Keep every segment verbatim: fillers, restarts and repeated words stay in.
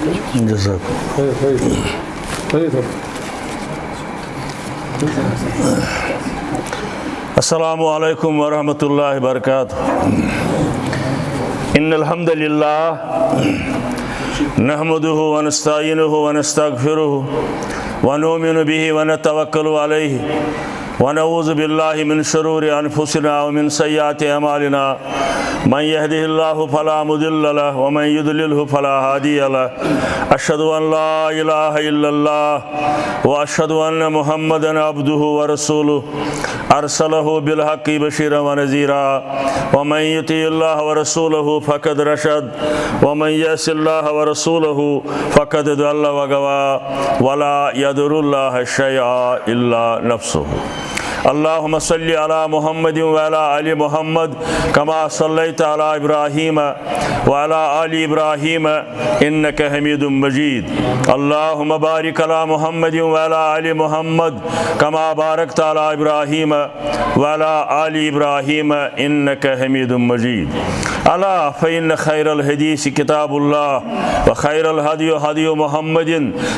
جزاک۔ السلام عليكم ورحمة الله وبركاته. إن الحمد لله نحمده ونستعينه ونستغفره ونؤمن به ونتوكل عليه ونعوذ بالله من شرور أنفسنا ومن سيئات أعمالنا. من يهده الله فلا مضل له ومن يضلله فلا هادي له. أشهد أن لا إله إلا الله وأشهد أن محمدا عبده ورسوله. أرسله بالحق بشيرا ونذيرا. ومن يطع الله ورسوله فقد رشد. ومن يعص الله ورسوله فقد ضل وغوى. ولا يضر الله شيئا إلا نفسه. اللهم صل على محمد وعلى آل محمد كما صليت على إبراهيم وعلى آل إبراهيم إنك حميد مجيد. اللهم بارك على محمد وعلى آل محمد كما باركت على إبراهيم وعلى آل إبراهيم إنك حميد مجيد. ألا فإن خير الحديث كتاب الله وخير الهدي هدي محمد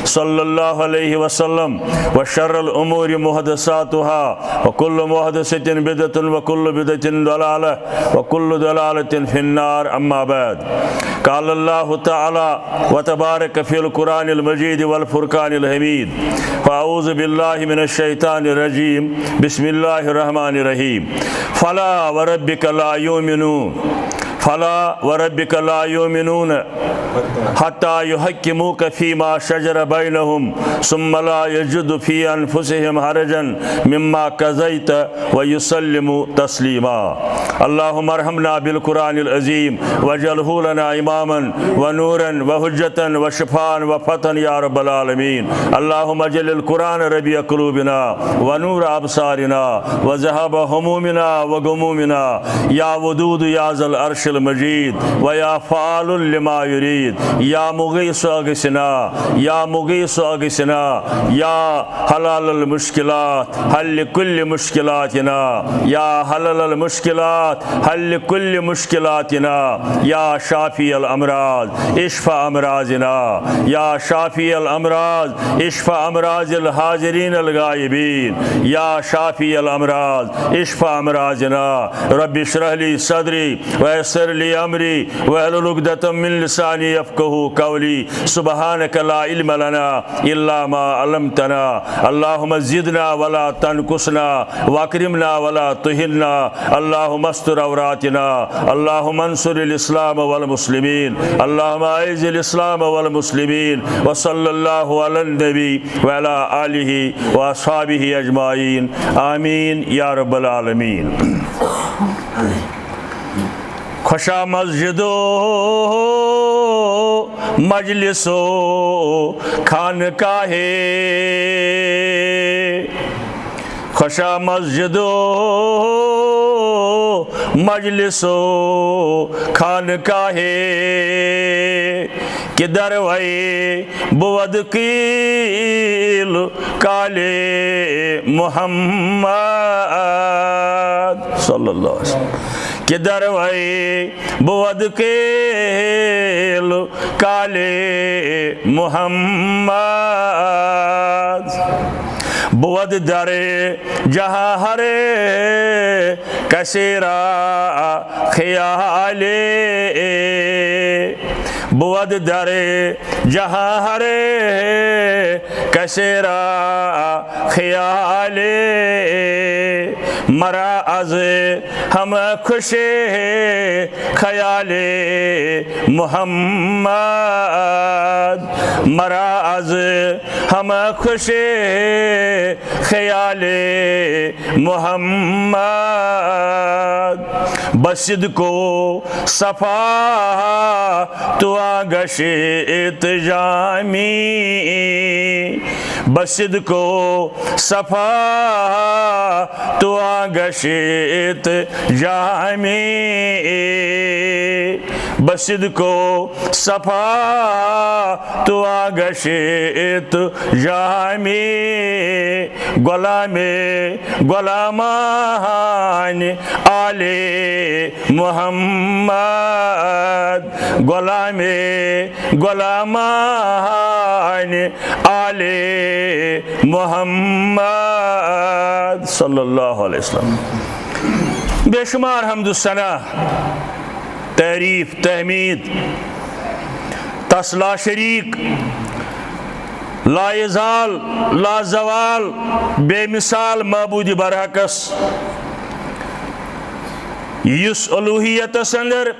صلى الله عليه وسلم وشر الأمور محدثاتها وكل محدثة بدعة وكل بدعة ضلالة وكل ضلالة في النار. أما بعد. قال الله تعالى وتبارك في القرآن المجيد والفرقان الحميد. فأعوذ بالله من الشيطان الرجيم. بسم الله الرحمن الرحيم. فلا وربك لا يؤمنون. فلا وربك لا يؤمنون حتى يحكموك فيما شجر بينهم ثم لا يجدوا في أنفسهم حرجا مما قضيت ويسلموا تسليما. اللهم ارحمنا بالقرآن العظيم واجعله لنا إماما ونورا وحجة وشفاء وفتحا يا رب العالمين. اللهم اجعل القرآن ربيع قلوبنا ونور أبصارنا وذهاب همومنا وغمومنا. يا ودود يا ذا العرش المجيد ويا فعال لما يريد. يا مغيث أغثنا، يا مغيث أغثنا، يا حلال المشكلات حل كل مشكلاتنا، يا حلال المشكلات حل كل مشكلاتنا، يا شافي الأمراض اشف أمراضنا، يا شافي الأمراض اشف أمراض الحاضرين الغائبين، يا شافي الأمراض اشف أمراضنا. رب اشرح لي صدري ويسر لي أمري واحلل عقدة من لساني يفقهوا قولي. سبحانك لا علم لنا إلا ما علمتنا. اللهم زدنا ولا تنقصنا وأكرمنا ولا تهنا. اللهم استر عوراتنا. اللهم انصر الإسلام والمسلمين. اللهم أعز الإسلام والمسلمين. وصلى الله على النبي وعلى آله وأصحابه أجمعين. آمين يا رب العالمين. خوشا مسجد و مجلس و خانقاہ، خوشا مسجد و مجلس و خانقاہ، کدھر وے بود قیل کالِ محمد صلی اللہ علیہ وسلم. کدھر وے بود قیل کالِ محمد. بود در جہاں ہر کسے را خیالِ، بود در جہاں ہر کسے را خیالِ، مرا از ہم خوش خیالِ محمد، مرا از ہم خوش خیالِ محمد. بہ صدق و صفا تواں گشت جامی، بہ صدق و صفا تواں گشت جامی. بصدق و صفا تو آغشت جامی، غلام غلامان آل محمد، غلام غلامان آل محمد صلی اللہ علیہ وسلم۔ بے شمار حمد و ثنا، تعریف، تحمید تس لا شریک، لا یزال، لا زوال، بے مثال معبود برحقس، یُس الوہیتس اندر،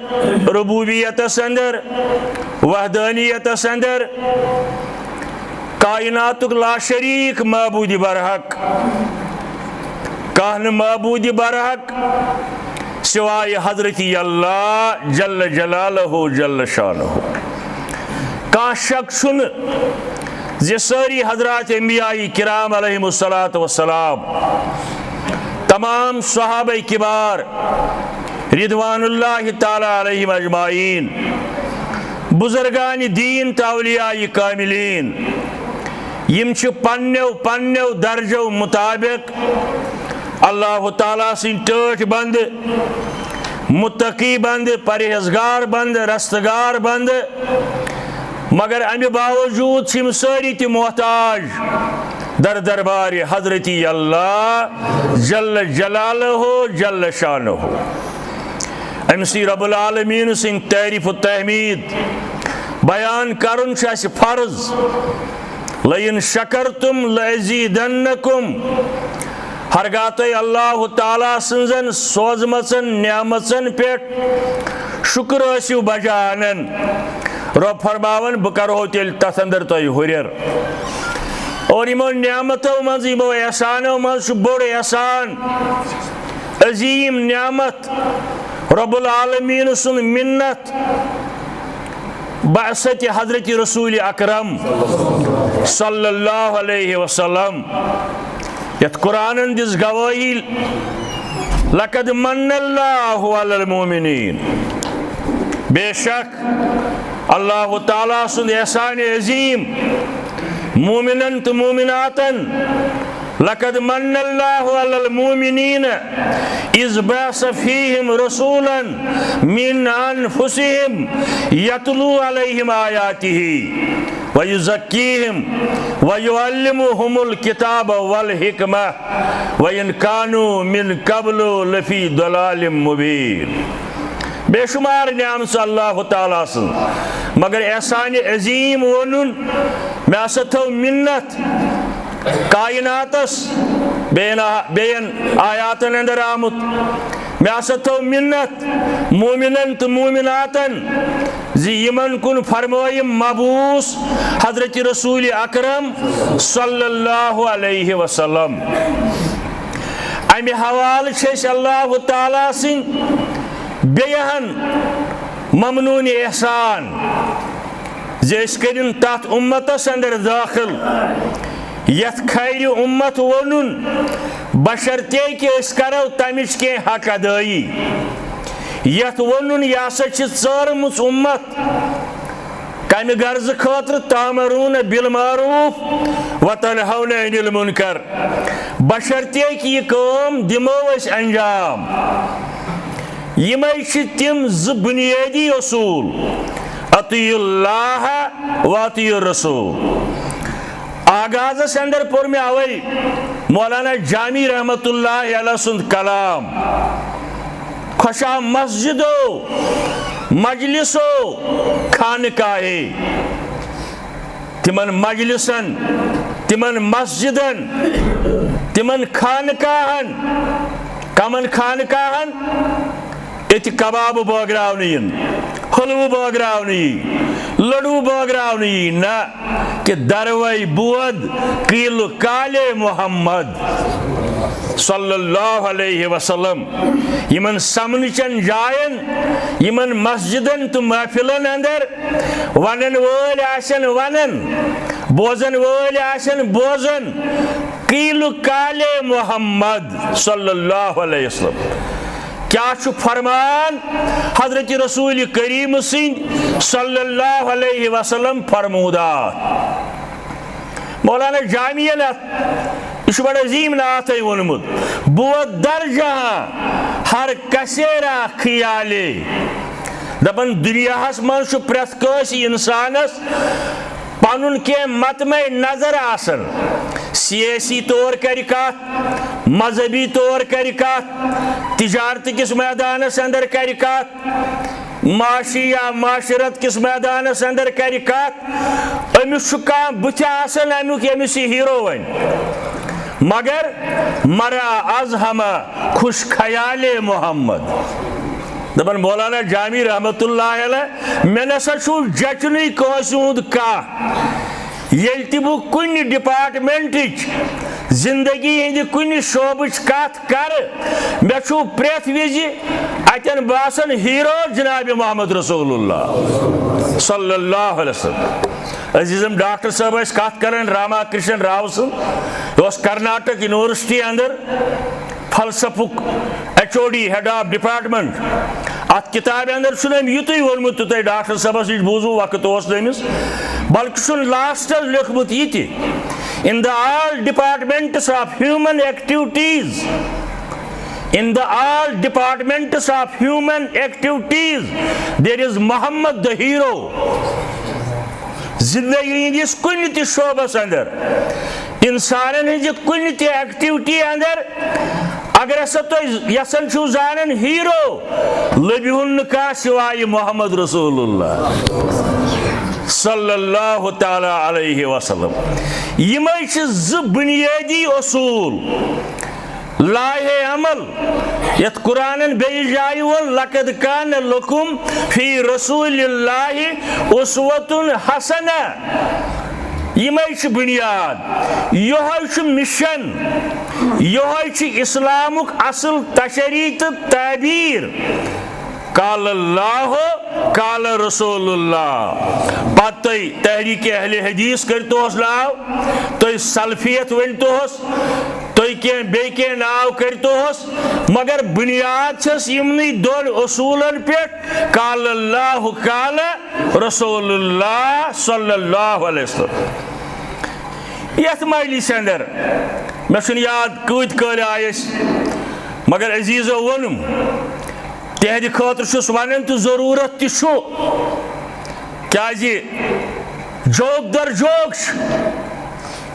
ربوبیتس اندر، وحدانیتس اندر کائناتک لا شریک معبود برحق، کانٛہہ نہٕ معبود برحق سوائے حضرت اللہ جل جلالہ جل شانہ۔ کانٛہہ شک چھُنہٕ زِ سٲری حضرات انبیاء کرام علیہم الصلوۃ والسلام، تمام صحابہ کبار رضوان اللہ تعالی علیہم اجمعین، بزرگان دین تہٕ اولیاء کاملین، یِم چھِ پننیو پننیو درجو مطابق اللہ تعالیٰ سٕنٛدۍ ٹٲٹھۍ بندٕ، متقی بندٕ، پرہیزگار بندٕ، رستگار بندٕ، مگر امہِ باوجود چھِ یِم سٲری تہِ محتاج در دربارِ حضرت اللہ جل جلالہ جل شانہ۔ أمۍ سٕے رب العالمین سٕنٛدۍ تعریف و تحمید بیان کرُن چھُ اَسہِ فرض۔ لئن شکرتم لازیدنکم۔ ہرگاہ تُہۍ اللہ تعالیٰ سٕنٛزن سوزمژن نعمژن پٮ۪ٹھ شکر ٲسِو بجا انان، رب فرماوان، بہٕ کرہو تیٚلہِ تتھ اندر تۄہہِ ہُرٮ۪ر۔ اور یِمو نعمتو منٛز، یِمو احسانو منٛز چھُ بوٚڑ احسان، عظیم نعمت، رب العالمین سُنٛد منت، بعثت حضرت رسول اکرم صلی اللہ علیہ وسلم، یتھ قرآنن دِژ گوٲہی، لقد من اللہ علی المؤمنین، بے شک اللہ تعالیٰ سُنٛد احسان عظیم مومنن تہٕ مومناتن۔ لقد من اللہ علی المؤمنین اذ بعث فیہم رسولا من انفسہم یتلو علیہم آیاتہ ویزکیہم ویعلمہم الکتاب والحکمہ وان کانوا من قبل لفی ضلال مبین۔ بے شمار نعمت چھِ اللہ تعالیٰ سٕنٛز، مگر احسان عظیم ووٚنُن، مےٚ ہسا تھٲو منت کائناتس، بیٚین آ-، بیٚین آیاتن اندر آمُت، مےٚ ہسا تھٲو منت مومنن تہٕ مومناتن زِ یِمن کُن فرمٲیِم مبعوث حضرت رسول اکرم صلی اللہ علیہ وسلم۔ امہِ حوالہٕ چھِ أسۍ اللہ تعالیٰ سٕنٛدۍ بیٚیہِ ہن ممنون احسان زِ أسۍ کٔرِن تتھ امتس اندر دٲخل یتھ خیر امت وونُن، بشرطے کہِ أسۍ کرو تمِچ کینٛہہ حق ادٲیی۔ یتھ وونُن، یہِ ہسا چھِ ژٲرمٕژ امت کمہِ غرضہٕ خٲطرٕ؟ تامرون بالمعروف وتنہون عن المنکر، بشرطے کہِ یہِ کٲم دِمو أسۍ انجام۔ یِمے چھِ تِم زٕ بنیٲدی اصوٗل، اطیعوا اللہ و اطیعوا الرسول۔ آغازس اندر پوٚر مےٚ اوے مولانا جامی رحمت اللہ علیہ سُنٛد کلام، خۄشا مسجدو مجلسو خانقاہے۔ تِمن مجلسن، تِمن مسجدن، تِمن خانقاہن، کمن خانقاہن؟ ییٚتہِ کباب بٲگراونہٕ یِن، حلوٕ بٲگراونہٕ یی، لڈوٗ بٲگراونہٕ یی، نہ، کہِ دروے بود قیل کالے محمد صلی اللہ علیہ وسلم۔ یِمن سمنہٕ چٮ۪ن جاین، یِمن مسجدن تہٕ محفلن اندر ونن وٲلۍ آسن ونان، بوزن وٲلۍ آسن بوزان، قیل کالے محمد صلی اللہ علیہ وسلم۔ کیا چھُ فرمان حضرت رسول کریم سٕنٛدۍ صلی اللہ علیہ وسلم فرمودات؟ مولانا جامی یَن اَتھ، یہِ چھُ بڑٕ عظیٖم نعتٕے ووٚنمُت، "بود در جہاں ہر کسے را خیالے۔" دپان، دُنیاہس منٛز چھُ پرٛٮ۪تھ کٲنٛسہِ انسانس پنُن کینٛہہ مطمع نظر آسان، سیٲسی طور کرِ کتھ، مذہبی طور کرِ کتھ، تجارت کِس میدانس اندر کرِ کتھ، معاشی یا معاشرت کِس میدانس اندر کرِ کتھ، أمِس چھُ کانٛہہ بُتھِ آسان امیُک، ییٚمِس یہِ ہیرو ونہِ۔ مگر مرا از ہمہ خوش خیال محمد۔ دپان مولانا جامی رحمت اللہ علیہ، مےٚ نسا چھُ جچنُے کٲنٛسہِ ہُنٛد کانٛہہ۔ ییٚلہِ تہِ بہٕ کُنہِ ڈپارٹمنٹٕچ، زندگی ہٕنٛدِ کُنہِ شعبٕچ کتھ کرٕ، مےٚ چھُ پرٛٮ۪تھ وِزِ اتٮ۪ن باسان ہیرو جناب محمد رسول اللہ صلی اللہ علیہ وسلم۔ عزیزم، ڈاکٹر صٲب ٲسۍ کتھ کران راما کرشن راو سٕنٛز، یہِ اوس کرناٹک یونیورسٹی اندر فلسفُک H O D, head of department. اتھ کتابہِ اندر چھُنہٕ أمۍ یُتُے ووٚنمُت تہٕ تۄہہِ ڈاکٹر صٲبس نِش بوٗزوٕ، وقت اوس نہٕ أمِس، بلکہِ چھُن لاسٹس لیوٚکھمُت یہِ تہِ، "In the all departments of human activities, in the all departments of human activities, there is Muhammad the hero." زندگی ہٕنٛدِس کُنہِ تہِ شعبس اندر، انسانن ہٕنٛزِ کُنہِ تہِ ایکٹیوٹی اندر، اگر ہسا تُہۍ یژھان چھِو زانن ہیرو، لٔبِہُن نہٕ کانٛہہ سوائے محمد رسول اللہ صلی اللہ تعالی علیہ وسلم۔ یِمے چھِ زٕ بنیٲدی اصوٗل، لائحہ عمل، یتھ قرآنن بیٚیہِ جایہِ ووٚن، "لقد کان لکم فی رسول اللہ اسوۃ حسنہ"۔ یِمے چھِ بنیاد، یِہوٚے چھُ مشن، یِہوٚے چھُ اسلامُک اصل تشریح تہٕ تعبیر۔ قال اللہ، قال رسول اللہ۔ پتہٕ تُہۍ تحریک اہل حدیث کٔرۍتوس ناو، تُہۍ سلفیت ؤنۍتوس، تُہۍ کینٛہہ بیٚیہِ کینٛہہ ناو کٔرۍتوس، مگر بنیاد چھس یِمنٕے دۄن اصوٗلن پٮ۪ٹھ، قال اللہ، قال رسول اللہ صلی اللہ علیہ وسلم۔ یتھ مجلسہِ اندر مےٚ چھُنہٕ یاد کۭتۍ کٲلۍ آے أسۍ، مگر عزیزو ووٚنُم، تِہنٛدِ خٲطرٕ چھُس ونان تہٕ ضروٗرت تہِ چھُ، کیازِ جوک در جوک چھُ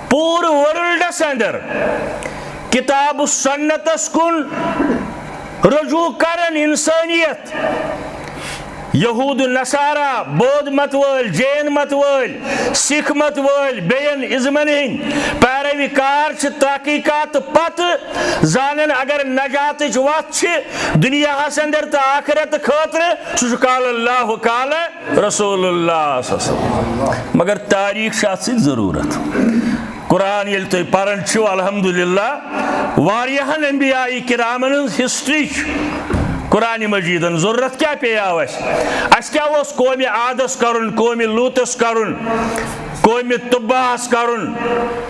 پوٗرٕ ورلڈس اندر کتاب و سنتس کُن رجوع کران انسانیت۔ یہود نصارہ، بود مت وٲلۍ، جین مت وٲلۍ، سکھ مت وٲلۍ، بیٚین ازمن ہٕنٛدۍ پیروی کار چھِ تحقیقات پتہٕ زانان، اگر نجاتٕچ وتھ چھِ دنیاہس اندر تہٕ آخرت خٲطرٕ، سُہ چھُ قال اللہ، قال رسول اللہ صلی اللہ علیہ وسلم۔ مگر تاریخ چھِ اتھ سۭتۍ ضروٗرت۔ قرآن ییٚلہِ تُہۍ پران چھِو، الحمدللہ، واریاہن انبیاء کرامن ہٕنٛز ہسٹری چھِ قرآن مجیدن۔ ضروٗرت کیٛاہ پیٚیاو اَسہِ؟ اَسہِ کیٛاہ اوس قومِ عادس کرُن، قومِ لوٗطس کرُن، قومِ تُبعس کرُن؟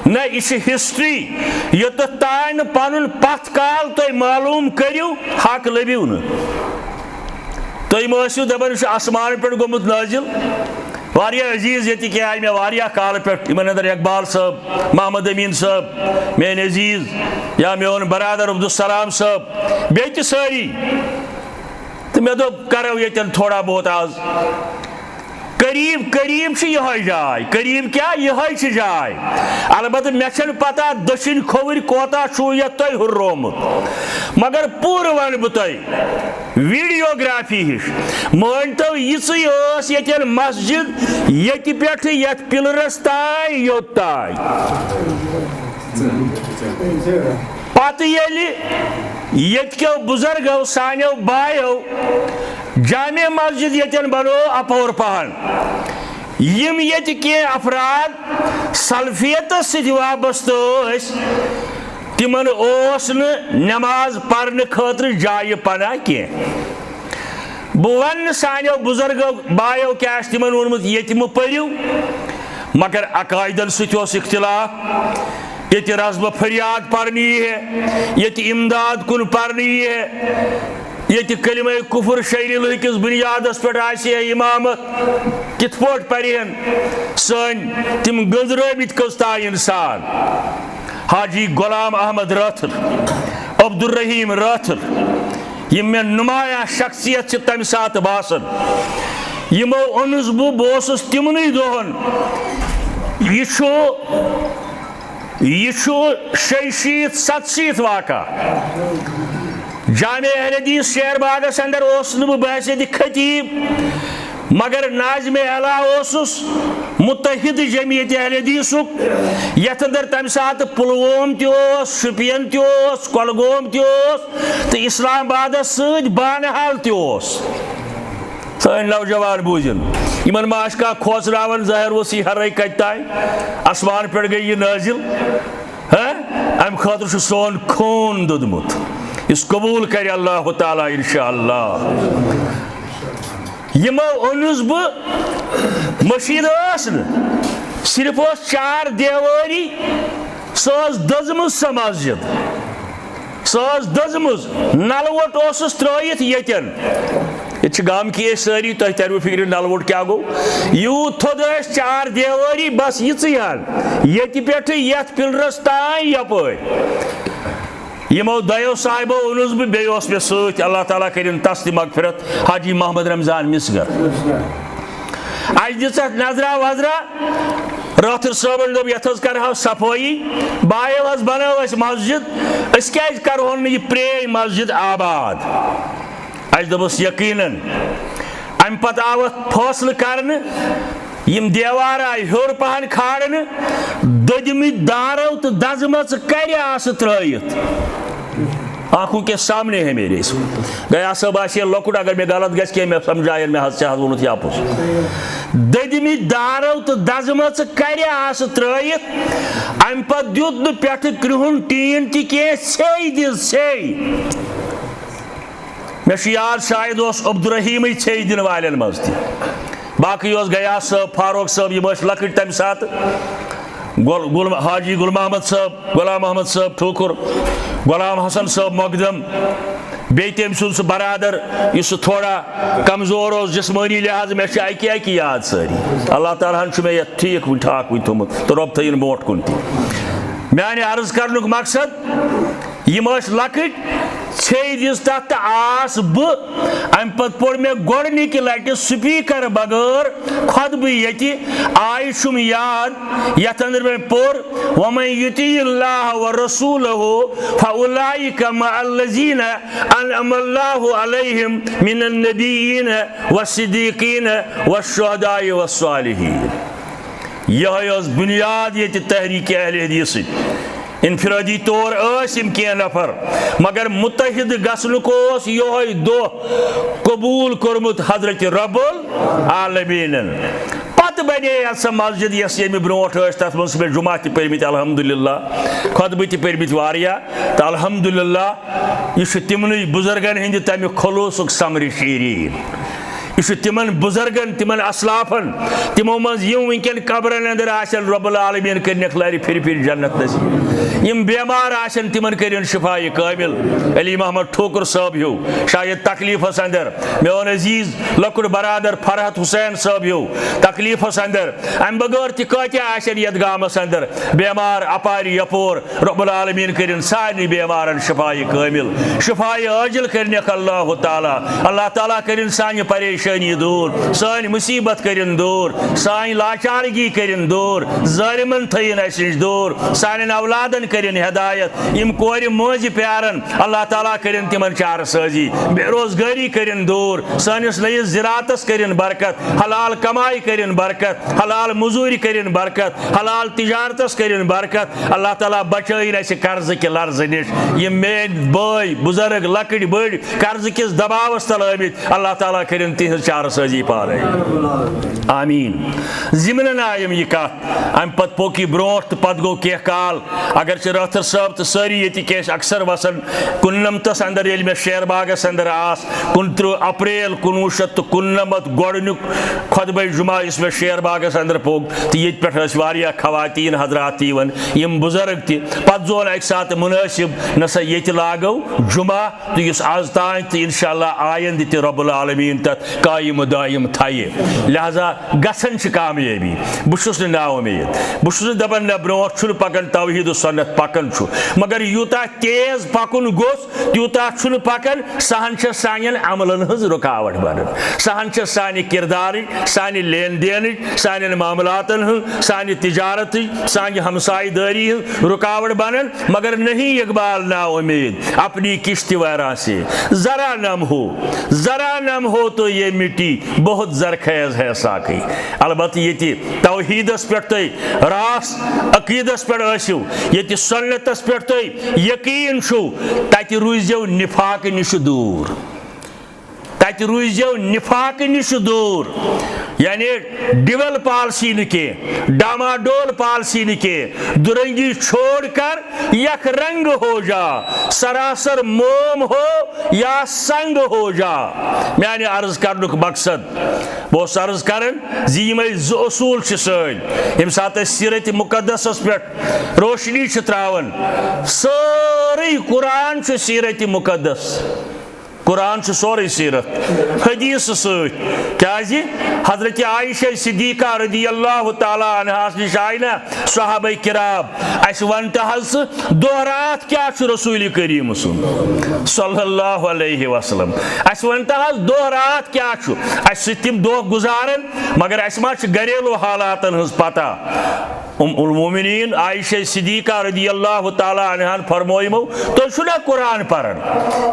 نہ، یہِ چھِ ہسٹری۔ یوٚتتھ تام نہٕ پنُن پتھ کال تُہۍ معلوٗم کٔرِو، حق لٔبِو نہٕ۔ تُہۍ مہٕ ٲسِو دپان، یہِ چھُ آسمان پٮ۪ٹھ گوٚمُت نٲزِل۔ واریاہ عزیز ییٚتہِ کیٛاہ آیہِ مےٚ واریاہ کالہٕ پٮ۪ٹھ، یِمن اندر اقبال صٲب، محمد امین صٲب، میٲنۍ عزیز، یا میون برادر عبدالسلام صٲب، بیٚیہِ تہِ سٲری۔ تہٕ مےٚ دوٚپ، کرو ییٚتٮ۪ن تھوڑا بہت آز۔ قریب، قریب چھِ یِہوٚے جاے۔ قریب کیٛاہ؟ یِہوٚے چھِ جاے۔ البتہ مےٚ چھَنہٕ پتہ دٔچھِنۍ کھووٕرۍ کوتاہ چھُو یَتھ تۄہہِ ہُررومُت۔ مگر پوٗرٕ وَنہٕ بہٕ تۄہہِ۔ ویڈیوگرافی ہِش۔ مٲنۍ تو، یِژٕے ٲس ییٚتٮ۪ن مسجد، ییٚتہِ پٮ۪ٹھٕ یَتھ پِلرَس تام، یوٚت تام۔ پتہٕ ییٚلہِ ییٚتہِ کیو بُزرگو، سانیو بایو جامع مسجد ییٚتٮ۪ن بنوو اپور پہن، یِم ییٚتہِ کینٛہہ افراد سلفیتس سۭتۍ وابستہٕ ٲسۍ، تِمن اوس نہٕ نماز پرنہٕ خٲطرٕ جایہِ پناہ کینٛہہ۔ بہٕ ونہٕ نہٕ سانیو بُزرگو بایو کیٛاہ آسہِ تِمن ووٚنمُت، ییٚتہِ مہٕ پٔرِو، مگر عقایدن سۭتۍ اوس اختلاف۔ ییٚتہِ رزمہٕ فریاد پرنہٕ یی ہے، ییٚتہِ امداد کُن پرنہٕ یی ہے، ییٚتہِ کلمہ کفر شیٚیہِ لُہہِ کِس بنیادس پٮ۪ٹھ آسہِ ہے امامت، کِتھ پٲٹھۍ پرِہن سٲنۍ تِم گٔنزرٲومٕتۍ قسطاے انسان؟ حاجی غلام احمد رٲتھر، عبدالرحیم رٲتھر، یِم مےٚ نمایاں شخصیت چھِ تمہِ ساتہٕ باسان، یِمو اوٚنُس بہٕ، بہٕ اوسُس تِمنٕے دۄہن۔ یہِ چھُ، یہِ چھُ شیٚیہِ شیٖتھ، ستہٕ شیٖتھ واقعہ۔ جامع اہل حدیث شیر باغس اندر اوسُس نہٕ بہٕ بحیثیت خطیب، مگر ناظم اعلیٰ اوسُس متحد جمعیت اہل حدیثُک، یتھ اندر تمہِ ساتہٕ پلووم تہِ اوس، شُپین تہِ اوس، کۄلگوم تہِ اوس، تہٕ اسلام آبادس سۭتۍ بانہال تہِ اوس۔ سٲنۍ نوجوان بوٗزِن، یِمن ما آسہِ کانٛہہ کھوژراوان، ظٲہِر اوس یہِ ہرٲے کتہِ تام، آسمان پٮ۪ٹھ گٔے یہِ نٲزِل۔ ہہ؟ امہِ خٲطرٕ چھُ سون خوٗن دوٚدمُت، یُس قبوٗل کرِ اللہ تعالیٰ انشاءاللہ۔ یِمو اوٚنُس بہٕ، مٔشیٖد ٲس نہٕ، صرف ٲس چار دیوٲری، سۄ ٲس دٔزمٕژ سۄ مسجد، سۄ ٲس دٔزمٕژ، نلہٕ ووٚٹ اوسُس ترٲیِتھ ییٚتٮ۪ن۔ ییٚتہِ چھِ گامکی أسۍ سٲری، تۄہہِ تَروٕ فِکرِ نلہٕ ووٚٹ کیٛاہ گوٚو۔ یوٗت تھوٚد ٲسۍ چار دیوٲری، بس یِژٕے ہن، ییٚتہِ پٮ۪ٹھٕ یَتھ پِلرَس تام یَپٲرۍ۔ یِمو دۄیو صاحبو اوٚنُس بہٕ، بیٚیہِ اوس مےٚ سۭتۍ، اللہ تعالیٰ کٔرِن تَس تہِ مغفرت، حاجی محمد رمضان مِسگر۔ اَسہِ دِژ اَتھ نظرا وظرا، رٲتھٕر صٲبن دوٚپ، "یَتھ حظ کَرٕہاو صفٲیی۔" بایو حظ بنٲو اَسہِ مسجد، أسۍ کیٛازِ کَرٕہون نہٕ یہِ پرٛٲنۍ مسجد آباد؟ اَسہِ دوٚپُس، "یقیناً۔" اَمہِ پتہٕ آو اَتھ فٲصلہٕ کرنہٕ، یِم دیوار آیہِ ہیوٚر پہن کھالنہٕ، دٔدمٕتۍ دارو تہٕ دزمژٕ کرِ آسہٕ ترٲیِتھ۔ آنکھوں کے سامنے ہے میرے۔ گیا صٲب آسہِ ہے لۄکُٹ، اگر مےٚ غلط گژھِ کینٛہہ، مےٚ سمجھایَن، مےٚ حظ، ژےٚ حظ ووٚنُتھ یہِ اَپُز۔ دٔدمٕتۍ دارو تہٕ دزمژٕ کرِ آسہٕ ترٲیِتھ، اَمہِ پتہٕ دیُت نہٕ پٮ۪ٹھٕ کرٛہُن ٹیٖن تہِ کینٛہہ، ژھے دِژ ژھے۔ مےٚ چھُ یاد، شاید اوس عبدالرحیٖمٕے ژھے دِنہٕ والٮ۪ن منٛز تہِ۔ باقٕے اوس غیاث صٲب، فاروق صٲب، یِم ٲسۍ لۄکٕٹۍ تَمہِ ساتہٕ۔ گۄل-، گُل-، حاجی گُل محمد صٲب، غلام محمد صٲب ٹھوکُر، غلام حسن صٲب مۄقدم، بیٚیہِ تٔمۍ سُنٛد سُہ برادر، یُس سُہ تھوڑا کمزور اوس جسمٲنی لحاظہٕ، مےٚ چھِ اَکہِ اَکہِ یاد سٲری۔ اللہ تعالیٰ ہن چھُ مےٚ یَتھ ٹھیٖک وٕنہِ ٹھاک وٕنہِ تھوٚمُت تہٕ رۄب تھٲیِن برونٛٹھ کُن تہِ۔ میٛانہِ عرض کرنُک مقصد، یِم ٲسۍ لۄکٕٹۍ، ژھے دِژ تَتھ تہٕ آس بہٕ۔ اَمہِ پتہٕ پوٚر مےٚ گۄڈٕنِکہِ لٹہِ سپیکر بغٲر خطبہٕ ییٚتہِ، آیہِ چھُم یاد، یَتھ اندر مےٚ پوٚر، "ومن یطع اللہ ورسولہ فاولئک مع الذین انعم اللہ علیہم من النبیین والصدیقین والشہداء والصالحین۔" یہے ٲس بنیاد ییٚتہِ تحریک اہل حدیثٕچ۔ انفرادی طور ٲسۍ یِم کینٛہہ نفر، مگر متحد گژھنُک اوس یہے دۄہ قبول کوٚرمُت حضرت رب العالمینن۔ پتہٕ بنے یتھ سۄ مسجد، یۄس ییٚمہِ برونٛٹھ ٲسۍ، تتھ منٛز چھِ مےٚ جمعہ تہِ پٔرمٕتۍ الحمدللہ، خطبہٕ تہِ پٔرمٕتۍ واریاہ، تہٕ الحمدللہ یہِ چھُ تِمنٕے بزرگن ہٕنٛدِ تمہِ خلوصُک ثمرِ شیرین۔ یہِ چھُ تِمن بزرگن، تِمن اسلافن، تِمو منٛز یِم وٕنکیٚن قبرن اندر آسن، رب العالمین کٔرنکھ لرِ پھِرِ پھِرِ جنت نصیب۔ یِم بیمار آسن، تِمن کٔرِن شفایہِ کامل۔ علی محمد ٹھوکر صٲب ہیو شاید تکلیفس اندر، میون عزیز لۄکُٹ برادر فرحت حسین صٲب ہیو تکلیفس اندر۔ امہِ بغٲر تہِ کٲتیاہ آسن یتھ گامس اندر بیمار اپارِ یپور۔ رب العالمین کٔرِن سارنٕے بیمارن شفایہِ کامل، شفایہِ عاجل کٔرنکھ اللہ تعالیٰ۔ اللہ تعالیٰ کٔرِن سانہِ پریشٲنی دوٗر، سٲنۍ مُصیبت کٔرِن دوٗر، سانہِ لاچارگی کٔرِن دوٗر، ظٲلمن تھٲیِن اَسہِ نِش دوٗر، سانٮ۪ن اولادن کٔرِن ہدایت۔ یِم کورِ مٲنٛزِ پیارن، اللہ تعالیٰ کٔرِن تِمن چارٕ سٲزی، بے روزگٲری کٔرِن دوٗر، سٲنِس نٔیِس زِراعتس کٔرِن برکت، حلال کمایہِ کٔرِن برکت، حلال مٔزوٗرِ کٔرِن برکت، حلال تجارتس کٔرِن برکت۔ اللہ تعالیٰ بچٲیِن اَسہِ قرضہٕ کہِ لرزٕ نِش۔ یِم میٲنۍ بٲے، بزرگ، لۄکٕٹۍ بٔڑۍ قرضہٕ کِس دباوس تل ٲمٕتۍ، اللہ تعالیٰ کٔرِن تِہنٛز چارٕ سٲزی پانے۔ آمین۔ ضمنن آیم یہِ کتھ، امہِ پتہٕ پوٚک یہِ برونٛٹھ تہٕ پتہٕ گوٚو کینٛہہ کال۔ اگرچہِ رٲتھر صٲب تہٕ سٲری ییٚتہِ کہِ ٲسۍ اکثر وسان کُننمتس اندر، ییٚلہِ مےٚ شیر باغس اندر آس، کُنترٕہ اپریل کُنوُہ شیٚتھ تہٕ کُننمتھ گۄڈٕنیُک خطبہ جمعہ یُس مےٚ شیر باغس اندر پوٚک، تہٕ ییٚتہِ پٮ۪ٹھ ٲسۍ واریاہ خواتین حضرات تہِ یِوان، یِم بُزرگ تہِ۔ پتہٕ زون اکہِ ساتہٕ مُنٲسِب، نہ سا ییٚتہِ لاگو جمعہ، تہٕ یُس از تام تہٕ انشاءاللہ آیندٕ تہِ رب العالمین تتھ قائم و دائم تھایہِ۔ لہذا گژھن چھِ کامیٲبی۔ بہٕ چھُس نہٕ نا اُمید۔ بہٕ چھُس نہٕ دپان نہ برونٛٹھ چھُنہٕ پکان، توحید و سنت پکان چھُ، مگر یوٗتاہ تیز پکُن گوٚژھ، تیوٗتاہ چھُنہٕ پکان۔ سہن چھےٚ سانٮ۪ن عملن ہٕنٛز رُکاوٹ بنان، سہن چھےٚ سانہِ کردارٕچ، سانہِ لین دینٕچ، سانٮ۪ن معاملاتن ہٕنٛز، سانہِ تجارتٕچ، سانہِ ہمسایہِ دٲری ہٕنٛز رُکاوٹ بنان۔ مگر نہیں اقبال نا امید، اپنی کشتی ویراں سے ذرا نم ہو، ذرا نم ہو تو یہ مٹی بہت زرخیز ہے ساقی۔ البتہ ییٚتہِ توحیدس پٮ۪ٹھ تُہۍ راس عقیدس پٮ۪ٹھ ٲسِو، ییٚتہِ سنتس پٮ۪ٹھ تُہۍ یقین چھُو، تتہِ روٗزِو نفاق نِش دوٗر۔ تتہِ روٗزِو نفاق نِش دوٗر، یعنی ڈویل پالسی نہٕ کینٛہہ، ڈاماڈول پالسی نہٕ کینٛہہ، دُرنگی چھوڑ کر یک رنگ ہو جا، سراسر موم ہو یا سنگ ہو جا۔ میانہِ عرض کرنُک مقصد، بہٕ اوسُس عرض کران زِ یِمے زٕ اصوٗل چھِ سٲنۍ۔ ییٚمہِ ساتہٕ أسۍ سیرت مقدسس پٮ۪ٹھ روشنی چھِ تراوان، سٲرٕے قرآن چھُ سیرت مقدس۔ قرآن چھُ سورُے سیرت حدیث سۭتۍ۔ کیازِ؟ حضرت عائشہ صدیقہ رضی اللہ تعالیٰ عنہاس نِش آیہِ نا صحابہ کرام، اسہِ ون تہٕ حظ ژٕ، دۄہ راتھ کیٛاہ چھُ رسول کریم سُنٛد صلی اللہ علیہ وسلم؟ اسہِ ون تہٕ حظ، دۄہ راتھ کیٛاہ چھُ؟ اسہِ سۭتۍ تِم دۄہ گُزاران، مگر اسہِ ما چھِ گھریلو حالاتن ہٕنٛز پتہ؟ ام المومنین عائشہ صدیقہ رضی اللہ تعالیٰ عنہان فرمویمو، تُہۍ چھُو نا قرآن پران؟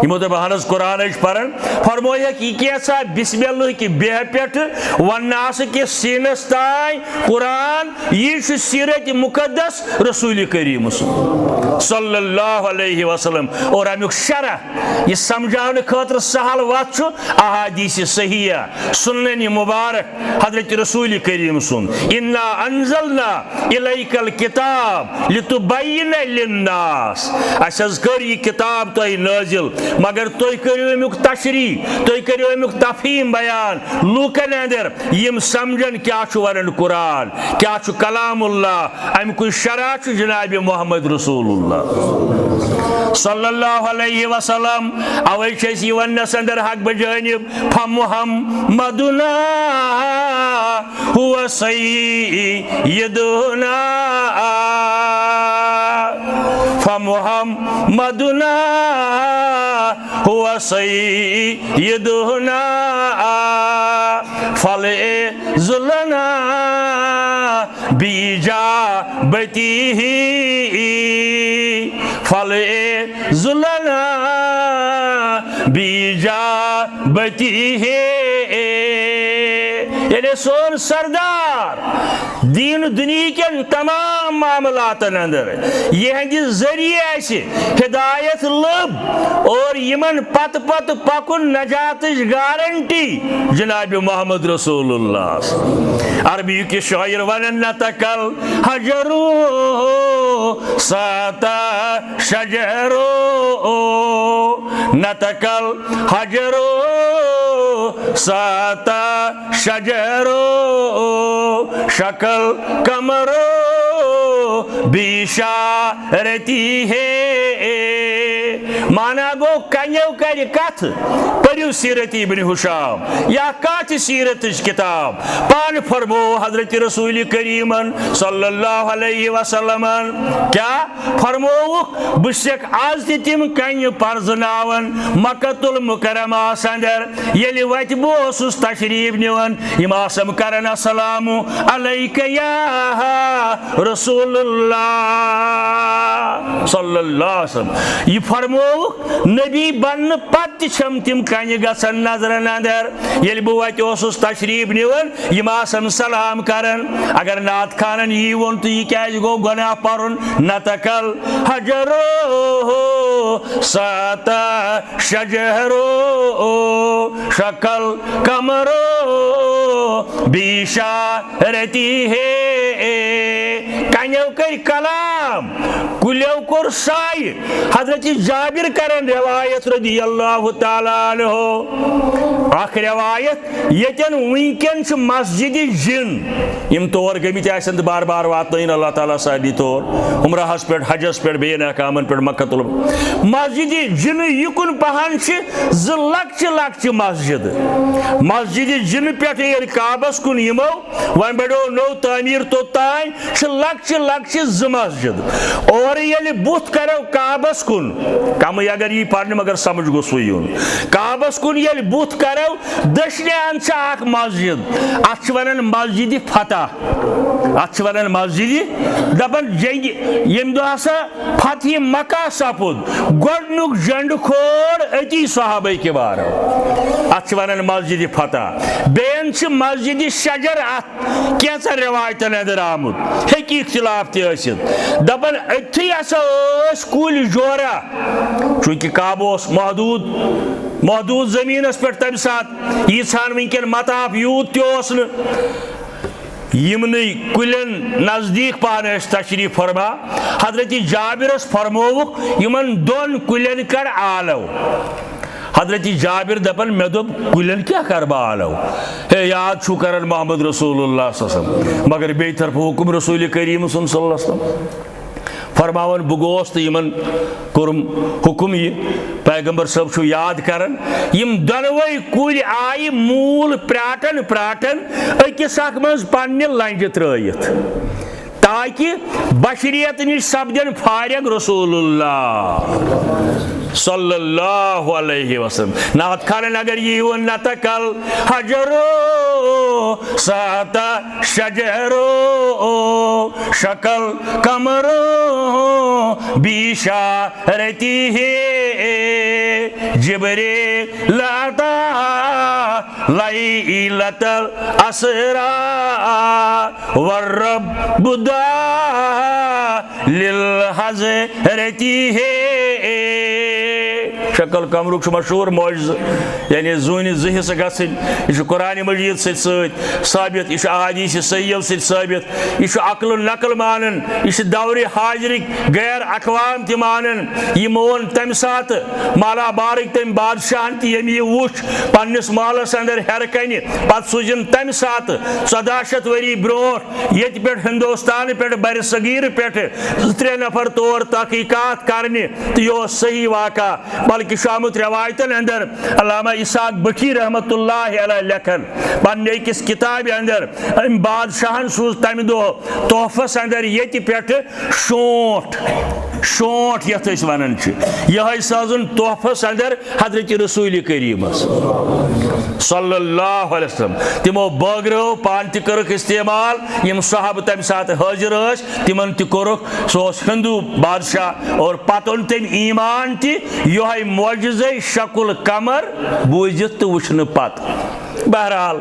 یِمو دوٚپ، اہن حظ، قرآن حظ چھِ پران۔ فرمویکھ، یہِ کیٛاہ سا بسم اللہ کہِ بیہہ پٮ۪ٹھٕ والناس کِس سیٖنس تام قرآن، یہِ چھُ سیرت مقدس رسول کریم سُنٛد صلی اللہ علیہ وسلم۔ اور امیُک شرح، یہِ سمجھاونہٕ خٲطرٕ سہل وتھ چھُ احادیث صحیحہ، سنن مبارک، حضرت رسول کریم سُنٛد، انا انزلنا الیک الکتاب لتبین للناس، اسہِ حظ کٔر یہِ کتاب تۄہہِ نٲزِل، مگر تُہۍ کٔرِو امیُک تشریح، تُہۍ کٔرِو امیُک تفہیم بیان لوٗکن اندر، یِم سمجھن کیٛاہ چھُ ونان قرآن، کیٛاہ چھُ کلام اللہ، اَمہِ کُے شرح چھُ جناب محمد رسول اللہ صلی اللہ علیہ وسلم۔ اوے چھِ أسۍ یہِ وننس اندر حق بجانب، فمحمدنا هو سیدنا، فمحمدنا هو سیدنا، فلعز لنا بإجابته، فلعز لنا بإجابته۔ یعنی سون سردار دین دنیا کٮ۪ن تمام معاملاتن اندر یِہنٛدِ ذٔریعہٕ اسہِ ہدایت لٔب اور یِمن پتہٕ پتہٕ پکُن نجاتٕچ گارنٹی جناب محمد رسول اللہ۔ عربی کہِ شاعر ونن، نطق الحجر ساعت شجر، نطق الحجر ساعت شجر، شق القمر بإشارته۔ مانا گوٚو، کنیو کرِ کتھ، پٔرِو سیرت ابن ہشام یا کانٛہہ تہِ سیرتٕچ کتاب، پانہٕ فرموو حضرت رسول کریمن صلی اللہ علیہ وسلمن کیٛاہ فرمووُکھ؟ بہٕ چھُسکھ از تہِ تِم کنہِ پرزناوان مکۃ المکرمہس اندر، ییٚلہِ وتہِ بہٕ اوسُس تشریف نِوان، یِم آسم کران، السلام علیک یا رسول اللہ صلی اللہ علیہ وسلم۔ یہِ فرموو نبی بننہٕ پتہٕ تہِ چھم تِم کنہِ گژھان نظرن اندر۔ ییٚلہِ بہٕ وتہِ اوسُس تشریف نِوان، یِم آسن سلام کران۔ اگر نعت خانن یی ووٚن تہٕ یہِ کیازِ گوٚو گۄناہ پرُن؟ نتقل حجرو ساتا شجرو شکل کمرو بیشا رتی ہے۔ کنیو کٔرۍ کلام، کُلیو کوٚر سایہِ۔ حضرت جابر کرن روایت رضی اللہ تعالیٰ عنہ۔ اکھ روایت، ییٚتٮ۪ن وٕنکٮ۪ن چھِ مسجدِ جِن، یِم تور گٔمٕتۍ آسن تہٕ بار بار واتنٲیِن اللہ تعالیٰ سارنٕے تور، عمرہس پٮ۪ٹھ، حجس پٮ۪ٹھ، بیٚیَن احکامن پٮ۪ٹھ، مکہ تُل۔ مسجدِ جِنہٕ یِکُن پہن چھِ زٕ لۄکچہِ لۄکچہِ مسجدٕ۔ مسجدِ جِنہٕ پٮ۪ٹھٕ ییٚلہِ کعبس کُن یِمو، وۄنۍ بڑیو نوٚو تعمیٖر توٚتام، چھِ لۄکچہِ لۄکچہِ زٕ مسجد۔ اورٕ ییٚلہِ بُتھ کرو کعبس کُن، کمٕے اگر یی پرنہٕ مگر سمجھ گوٚژھوٕ یُن۔ کعبس کُن ییٚلہِ بُتھ کرو، دٔچھنہِ اند چھِ اکھ مسجد، اتھ چھِ ونان مسجدِ فتح۔ اتھ چھِ ونان مسجدِ، دپان جنگہِ، ییٚمہِ دۄہ ہسا فتح مکہ سپُد، گۄڈنیُک جنڈٕ کھول أتی صحابہ کرام۔ اتھ چھِ ونان مسجدِ فتح۔ بیٚین چھِ مسجدِ شجر اتھ کینٛژن روایتن اندر آمُت، ہیٚکہِ اختلاف تہِ ٲسِتھ۔ دپان أتھی ہسا ٲسۍ کُلۍ جورہ، چونکہ کعبہٕ اوس محدود، محدود زمینس پٮ۪ٹھ تمہِ ساتہٕ، ییٖژہن وٕنکٮ۪ن مطاف یوٗت تہِ اوس نہٕ۔ یِمنٕے کُلٮ۪ن نزدیٖک پانہٕ ٲسۍ تشریٖف فرما۔ حضرت جابرس فرمووُکھ، یِمن دۄن کُلٮ۪ن کر آلو۔ حضرت جابر دپان، مےٚ دوٚپ، کُلٮ۪ن کیٛاہ کرٕ بہٕ آلو؟ ہے، یاد چھُو کران محمد رسول اللہ صلی اللہ علیہ وسلم، مگر بیٚیہِ طرفہٕ حُکم رسول کریم سُنٛد صلی اللہ علیہ وسلم۔ فرماوان، بہٕ گوس تہٕ یِمن کوٚرُم حُکُم یہِ۔ پیغمبر صٲب چھُ یاد کران، یِم دۄنوَے کُلۍ آیہِ موٗل پرٛاٹن پرٛاٹن أکِس اکھ منٛز پننہِ لنجہِ ترٲیِتھ، تاکہِ بشریت نِش سپدن فارغ رسول اللہ صلی اللہ علیہ وسلم۔ نعت خانن اگر یی ووٚن، نتقل حجرو ساتا شجرو شکل کمرو بیشا رتی ہے جبریل عطا لیلت الاسرا والرب بدا للحضرتی ہے۔ شکل قمرُک چھُ مشہوٗر معجزٕ، یعنی زوٗنہِ زٕ حصہٕ گژھٕنۍ۔ یہِ چھُ قرآن مجید سۭتۍ سۭتۍ ثٲبت، یہِ چھُ احادیث صحیحو سۭتۍ ثٲبت، یہِ چھُ عقل و نقل مانان، یہِ چھُ دورِ حاضرٕکۍ غیر اقوام تہِ مانان۔ یہِ مون تَمہِ ساتہٕ مالابارٕکۍ تٔمۍ بادشاہن تہِ، ییٚمۍ یہِ وُچھ پننِس محلس اندر ہیرٕ کنہِ، پتہٕ سوٗزِن تَمہِ ساتہٕ ژۄداہ شیٚتھ ؤری برونٛٹھ ییٚتہِ پٮ۪ٹھ ہندوستان پٮ۪ٹھ، برِ صغیٖر پٮ۪ٹھ زٕ ترٛےٚ نفر تور تحقیقات کرنہِ، تہٕ یہِ اوس صحیح واقعہ، بلکہِ چھُ آمُت رٮ۪وایتن اندر۔ علامہ اسحاق بٹھی رحمتہ اللہ علیہ لیکھن پننہِ أکِس کتابہِ اندر، أمۍ بادشاہن سوٗز تمہِ دۄہ تحفس اندر ییٚتہِ پٮ۪ٹھٕ شونٛٹھ، شونٛٹھ یتھ أسۍ ونان چھِ، یِہوٚے سوزُن تحفس اندر حضرت رسول کریمس صلی اللہ علیہ وسلم۔ تِمو بٲگرٲو، پانہٕ تہِ کٔرٕکھ استعمال۔ یِم صحابہٕ تمہِ ساتہٕ حٲضِر ٲسۍ، تِمن تہِ کوٚرُکھ۔ سُہ اوس ہندو بادشاہ، اور پتہٕ اوٚن تٔمۍ ایمان تہِ۔ یِہوٚے معجزے شکل قمر بوٗزِتھ تہٕ وٕچھنہٕ پتہٕ۔ بہرحال،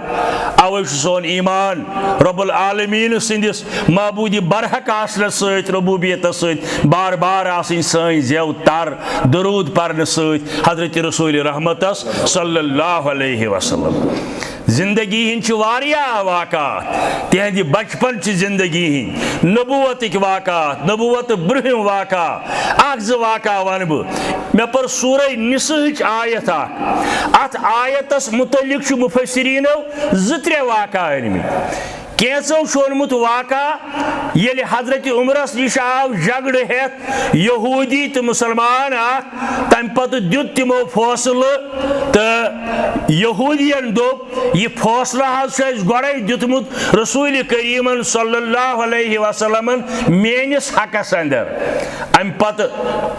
اوے چھُ سون ایمان رب العالمین سٕنٛدِس معبوٗدِ برحق آسنس سۭتۍ، ربوبیتس سۭتۍ بار بار آسٕنۍ سٲنۍ زٮ۪و تر، درود پرنہٕ سۭتۍ حضرت رسول رحمتس صلی اللہ علیہ وسلم۔ زندگی ہٕنٛدۍ چھِ واریاہ واقعات، تِہنٛدِ بچپن چہِ زندگی ہٕنٛدۍ، نبوتٕکۍ واقعات، نبوت برٛونٛہِم واقعہ، اکھ زٕ واقعہ ونہٕ بہٕ۔ مےٚ پٔر سورہ نساہٕچ آیت اکھ۔ اتھ آیتس متعلق چھُ مفسرینو زٕ ترٛےٚ واقعہ أنمٕتۍ۔ کینٛژو چھُ اوٚنمُت واقعہ، ییٚلہِ حضرت عمرس نِش آو جھگڑٕ ہٮ۪تھ یہودی تہٕ مُسلمان اکھ، تمہِ پتہٕ دیُت تِمو فٲصلہٕ، تہٕ یہودین دوٚپ، یہِ فٲصلہٕ حظ چھُ اَسہِ گۄڈے دیُتمُت رسول کریمن صلی اللہ علیہ وسلمن میٲنِس حقس اندر۔ امہِ پتہٕ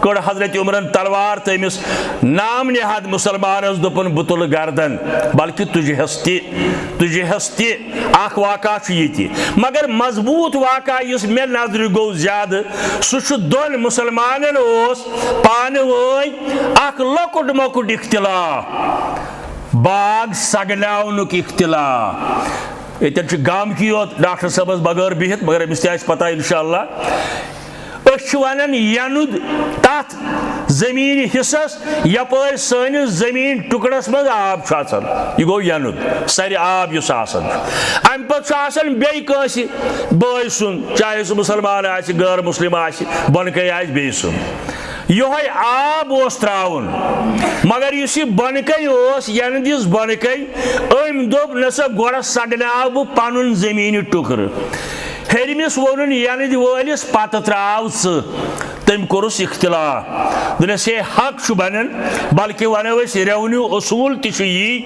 کٔڑ حضرت عمرن تلوار تٔمِس نام نہاد مُسلمانس، دوٚپُن، بہٕ تُلہٕ گردن، بلکہِ تُجہِ ہس تہِ، تُجہِ ہس تہِ۔ اکھ واقعہ چھُ یہِ تہِ۔ مگر مضبوٗط واقعہ یُس مےٚ نظرِ گوٚو زیادٕ، سُہ چھُ دۄن مُسلمانن اوس پانہٕ وٲنۍ اکھ لۄکُٹ مۄکُٹ اختلاف، باغ سگناونُک اختلاف۔ ییٚتٮ۪ن چھُ گامکی یوت ڈاکٹر صٲبس بغٲر بِہِتھ، مگر أمِس تہِ آسہِ پتہ انشاءاللہ۔ أسۍ چھِ ونان یَنُد تتھ زٔمیٖنہِ حصس، یپٲرۍ سٲنِس زٔمیٖن ٹُکڑس منٛز آب چھُ اژان۔ یہِ گوٚو یَنُد، سرِ آب یُس آسان چھُ۔ امہِ پتہٕ چھُ آسان بیٚیہِ کٲنٛسہِ بٲے سُنٛد، چاہے سُہ مُسلمان آسہِ، غٲر مُسلِم آسہِ، بۄنہٕ کَنہِ آسہِ بیٚیہِ سُنٛد۔ یِہوٚے آب اوس ترٛاوُن، مگر یُس یہِ بۄنہٕ کَنہِ اوس، یَنہٕ دِژ بۄنہٕ کَنہِ، أمۍ دوٚپ، "نہ سا، گۄڈٕ سگناو بہٕ پنُن زٔمیٖنہِ ٹُکرٕ۔" ہیٚرمِس ووٚنُن یَنہٕ دِ وٲلِس، "پتہٕ ترٛاو ژٕ۔" تٔمۍ کوٚرُس اختلاف، دوٚپنَس، "ہے، حق چھُ بنان، بلکہِ وَنو أسۍ، revenue اصوٗل تہِ چھُ یی،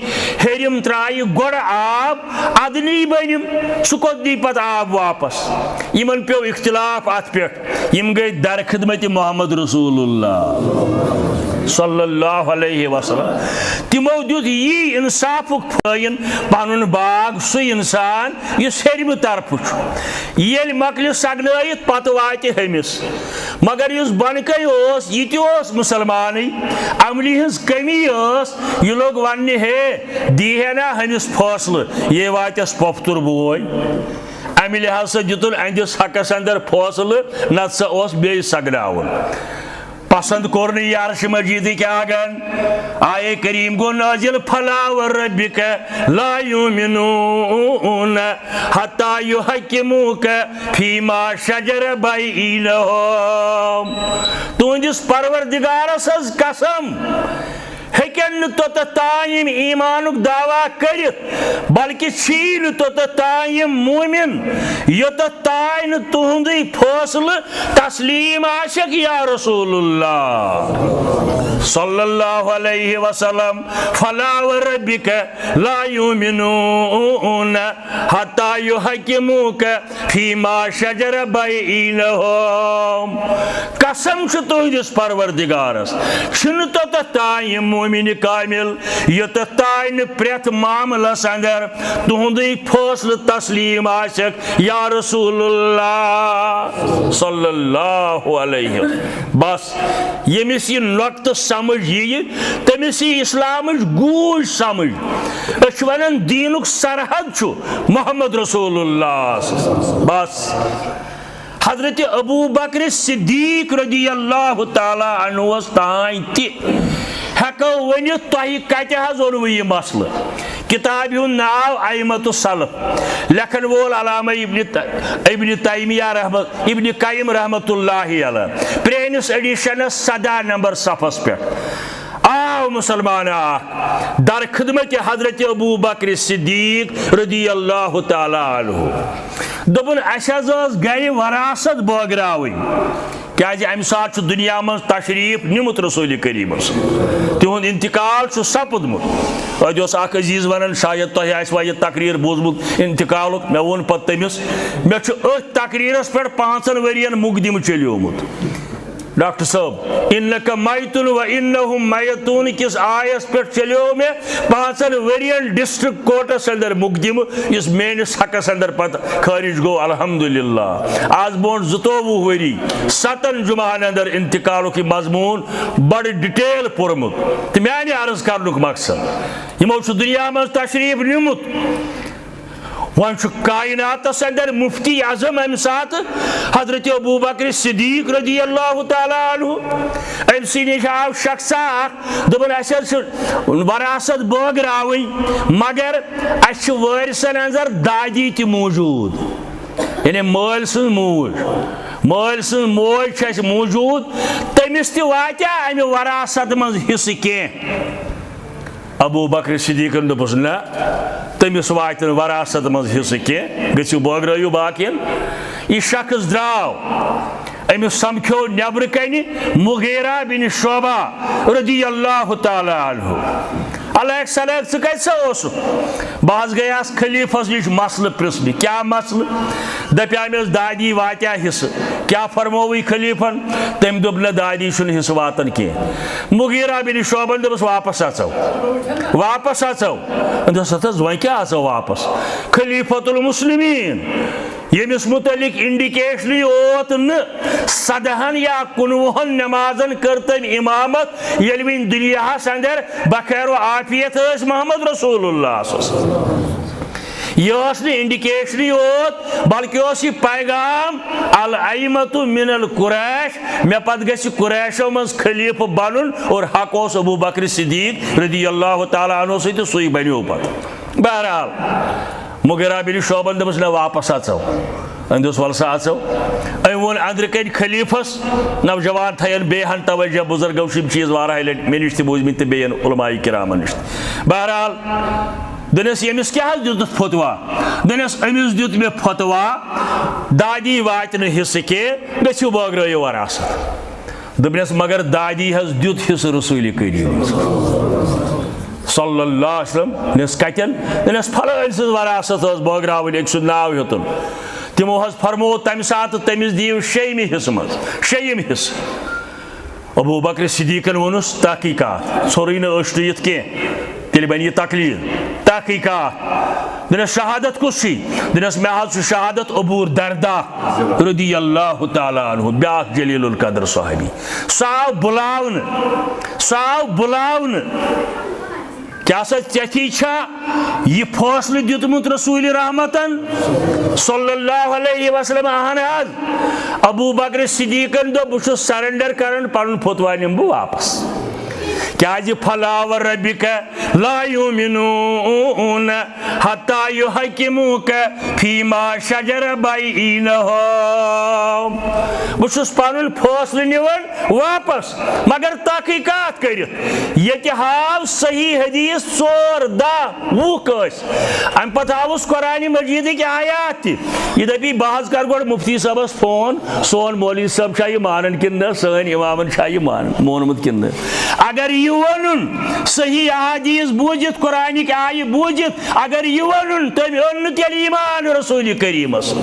ہیٚرِم ترٛایہِ گۄڈٕ آب، اَدٕ نی بٔنِم، سُہ کوٚت دی پتہٕ آب واپس؟" یِمن پیوٚو اختلاف اَتھ پٮ۪ٹھ، یِم گٔے در خدمت محمد رسول اللہ صلی اللہ علیہ وسلم۔ تِمو دیُت یی انصافُک پھٲیِن پنُن باغ سُہ انسان یُس ہیٚرمہِ طرفہٕ چھُ۔ ییٚلہِ مۄکلہِ سگنٲیِتھ، پتہٕ واتہِ ہُمِس۔ مگر یُس بۄنہٕ کَنہِ اوس، یہِ تہِ اوس مُسلمانٕے۔ عملہِ ہٕنٛز کٔمی ٲس۔ یہِ لوٚگ وننہِ، "ہے، دی ہے نا ہُمِس فٲصلہٕ، یے واتٮ۪س پۄپھتُر بوے۔" امہِ لحاظ سۭتۍ دیُتُن اہندِس حقس اندر فٲصلہٕ، نتہٕ سا اوس بیٚیہِ سگناوُن۔ پسند کوٚر نہٕ یہِ عرشِ مجیدٕکۍ آگن۔ آیے کریم گوٚو نازل، "فلا وربک لا یؤمنون حتی یحکموک فیما شجر بینہم۔" تُہنٛدِس پروردگارس حظ قسم، ہیٚکن نہٕ توٚتتھ تام یِم ایمانُک دعویٰ کٔرِتھ، بلکہِ چھی نہٕ توٚتتھ تام یِم مومن، یوٚتتھ تام نہٕ تُہُنٛدُے فٲصلہٕ تسلیم آسٮ۪کھ یا رسول اللہ صلی اللہ علیہ وسلم۔ "فلا وربک لا یؤمنون حتی یحکموک فیما شجر بینہم۔" قسم چھُ تُہنٛدِس پروردگارس، چھِنہٕ توٚتتھ تام یِم مومنِ کامل، یوٚتتھ تام نہٕ پرٛٮ۪تھ معاملس اندر تُہُنٛدُے فٲصلہٕ تسلیم آسٮ۪کھ یا رسول اللہ صلی اللہ علیہ وسلم۔ بس، ییٚمِس یہِ نۄقطہٕ سمجھ یِیہِ، تٔمِس یِیہِ اسلامٕچ گوٗج سمجھ۔ أسۍ چھِ ونان، دیٖنُک سرحد چھُ محمد رسول اللہ۔ بس، حضرت ابو بکر صدیق رضی اللہ تعالیٰ عنہس تام تہِ ہٮ۪کو ؤنِتھ، تۄہہِ کتہِ حظ اوٚنوٕ یہِ مسلہٕ؟ کتابہِ ہُنٛد ناو ائمۃ السلف، لیکھن وول علامہ ابن ت-، ابن تیمیہ رحمت، ابن قیم رحمت اللہ علیہ، پرٛٲنِس ایڈیشنس سداہ نمبر صفس پٮ۪ٹھ۔ آو مسلمان اکھ در خدمت حضرت ابو بکر صدیق رضی اللہ تعالیٰ عنہ۔ دوٚپُن، "اسہِ حظ ٲس گرِ وراثت بٲگراوٕنۍ، کیازِ امہِ ساتہٕ چھُ دُنیا منٛز تشریف نیومُت رسول کریمس، تِہُنٛد انتقال چھُ سپُدمُت۔" اتہِ اوس اکھ عزیز ونان، شاید تۄہہِ آسہِ وۄنۍ یہِ تقریر بوٗزمُت انتقالُک۔ مےٚ ووٚن پتہٕ تٔمِس، مےٚ چھُ أتھۍ تقریرس پٮ۪ٹھ پانٛژن ؤرین مقدمہٕ چلیومُت۔ ڈاکٹر صٲب، "انک میتون و انہم میتون" کِس آیس پٮ۪ٹھ چلیو مےٚ پانٛژن ؤرین ڈسٹرکٹ کورٹس اندر مقدمہٕ، یُس میٲنِس حقس اندر پتہٕ خٲرج گوٚو، الحمدللہ۔ آز برونٛٹھ زٕتووُہ ؤری، ستن جمعہن اندر انتقالُک یہِ مضموٗن بڑٕ ڈیٹیل پوٚرمُت۔ تہٕ میانہِ عرض کرنُک مقصد، یِمو چھُ دُنیا منٛز تشریف نیومُت، وۄنۍ چھُ کائناتس اندر مفتی اعظم امہِ ساتہٕ حضرت ابو بکر صدیق رضی اللہ تعالیٰ عنہ۔ أمۍ سٕے نِش آو شخصا اکھ، دوٚپُن، "اسہِ حظ چھُ وراثت بٲگراوٕنۍ، مگر اسہِ چھِ وٲرثن اندر دادی تہِ موٗجوٗد، یعنی مٲلۍ سٕنٛز موج، مٲلۍ سٕنٛز موج چھِ اسہِ موٗجوٗد، تٔمِس تہِ واتیٛا امہِ وراثت منٛز حصہٕ کینٛہہ؟" ابو بکر صدیقن دوٚپُس، "نہ، تٔمِس واتہِ نہٕ وراثت منٛز حصہٕ کینٛہہ، گٔژھِو بٲگرٲیِو باقین۔" یہِ شخص درٛاو، أمِس سمکھیو نٮ۪برٕ کنہِ مغیرہ بن شعبہ رضی اللہ تعالیٰ عنہ۔ علیک سلیک، "ژٕ کتہِ سا اوسُکھ؟" بہٕ حظ گٔیاس خلیفس نِش مسلہٕ پرژھنہِ۔ کیٛاہ مسلہٕ؟ دپیٛامس، دادی واتیٛا حصہٕ؟ کیٛاہ فرمووُے خلیفن؟ تٔمۍ دوٚپ، نہ، دادی چھُنہٕ حصہٕ واتان کینٛہہ۔ مغیرہ بن شعبن دوٚپُس، واپس اژو، واپس اژو۔ دوٚپُس، ہتہٕ حظ، وۄنۍ کیٛاہ اژو واپس؟ خلیفۃ المسلمین، ییٚمِس متعلق انڈیکیشنٕے اوت نہٕ، سدہن یا کُنوُہن نمازن کٔر تٔمۍ امامت، ییٚلہِ وۄنۍ دُنیاہس اندر بخیر و عافیت ٲسۍ محمد رسول اللہ صلی اللہ علیہ وسلم۔ یہِ ٲس نہٕ انڈیکیشنٕے یوت، بلکہِ اوس یہِ پیغام، الائمۃ من القریش، مےٚ پتہٕ گژھِ قریشو منٛز خلیفہٕ بنُن، اور حق اوس ابو بکر صدیق رضی اللہ تعالیٰ عنہ سۭتۍ، سُے بنیو پتہٕ۔ بہرحال، مغیرہ بن شعبن دوٚپُس، نہ، واپس اژو۔ أمۍ دوٚپُس، وَلہٕ سا اژو۔ أمۍ ووٚن أنٛدرٕ کَنۍ خلیفس، نوجوان تھاون بیٚیہِ ہن توجہ، بزرگو چھِ یِم چیٖز واریاہہِ لٹہِ مےٚ نِش تہِ بوٗزمٕتۍ تہٕ بیٚین علماء کرامن نِش تہِ۔ بہرحال، دوٚپنس، ییٚمِس کیٛاہ حظ دیُتُتھ فتوا؟ دوٚپنس، أمِس دیُت مےٚ فتوا، دادی واتہِ نہٕ حصہٕ کینٛہہ، گٔژھِو بٲگرٲیِو وراثت۔ دوٚپنس، مگر دادی حظ دیُت حصہٕ رسول کریم صلی اللہ علیہ وسلم۔ دوٚپنس، کتٮ۪ن؟ دوٚپنس، فلٲنۍ سٕنٛز وراثت ٲس بٲگراوٕنۍ، أکۍ سُنٛد ناو ہیوٚتُن۔ تِمو حظ فرموو تمہِ ساتہٕ، تٔمِس دِیِو شیٚیِمہِ حصہٕ منٛز، شیٚیِم حصہٕ۔ ابو بکر صدیقن ووٚنُس، تحقیقات، ژھورُے نہٕ أچھ ٹُوِتھ کینٛہہ، تیٚلہِ بنہِ یہِ تقلید۔ تحقیقات۔ دوٚپنس، شہادت کُس چھُے؟ دوٚپنس، مےٚ حظ چھُ شہادت ابو دردہ رضی اللہ تعالیٰ عنہ، بیٛاکھ جلیل القدر صحابی۔ سُہ آو بُلاونہٕ، سُہ آو بُلاونہٕ۔ کیٛاہ سا ژےٚ تھی چھا یہِ فٲصلہٕ دیُتمُت رسول رحمتن صلی اللہ علیہ وسلم؟ اہن حظ۔ ابو بکر صدیقن دوٚپ، بہٕ چھُس سرنڈر کران، پنُن فتوا نِمہٕ بہٕ واپس۔ کیٛازِ؟ فلا و ربک لا یؤمنون حتی یحکموک فیما شجر بینہم۔ بہٕ چھُس پنُن فٲصلہٕ نِوان واپس، مگر تحقیقات کٔرِتھ۔ ییٚتہِ ہاو صحیح حدیث ژور، دَہ، وُہ کٲنٛسہِ۔ اَمہِ پتہٕ ہاوُس قرآنِ مجیدٕکۍ آیات تہِ۔ یہِ دَپی، بہٕ حظ کَرٕ گۄڈٕ مُفتی صٲبَس فون، سون مولوی صٲب چھا یہِ مانان کِنہٕ نہ، سٲنۍ اِمامَن چھا یہِ مان-، مونمُت کِنہٕ نہ۔ اگر یہِ وَنُن، صحیح احادیث بوٗزِتھ، قرآنٕکۍ آیہِ بوٗزِتھ، اگر یہِ وَنُن، تٔمۍ اوٚن نہٕ تیٚلہِ ایمان رسول کریٖمَس۔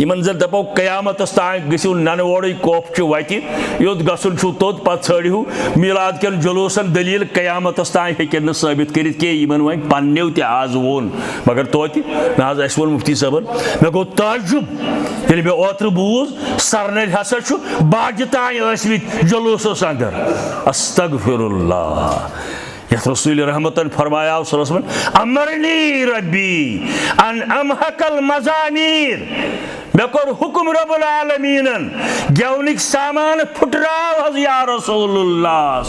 یِمن زن دپو قیامتس تام گٔژھِو ننہٕ وورٕے کوپھ چہِ وتہِ، یوٚت گژھُن چھُو توٚت، پتہٕ ژھٲنٛڈِو میلاد کٮ۪ن جلوسن دلیل، قیامتس تام ہیٚکن نہٕ ثٲبت کٔرِتھ کینٛہہ۔ یِمن وۄنۍ پننیو تہِ آز ووٚن، مگر توتہِ نہ حظ، اسہِ ووٚن مفتی صٲبن، مےٚ گوٚو تعجب ییٚلہِ مےٚ اوترٕ بوٗز، سرنٔلۍ ہسا چھُ باجہِ تام ٲسمٕتۍ جلوسس اندر۔ استغفر اللہ۔ یتھ رسول رحمتن فرمایا صلی اللہ علیہ وسلم، امرنی ربی ان امحق المزامیر، مےٚ کوٚر حکم رب العالمینن، گٮ۪ونٕکۍ سامان پھُٹراو حظ یا رسول اللہ۔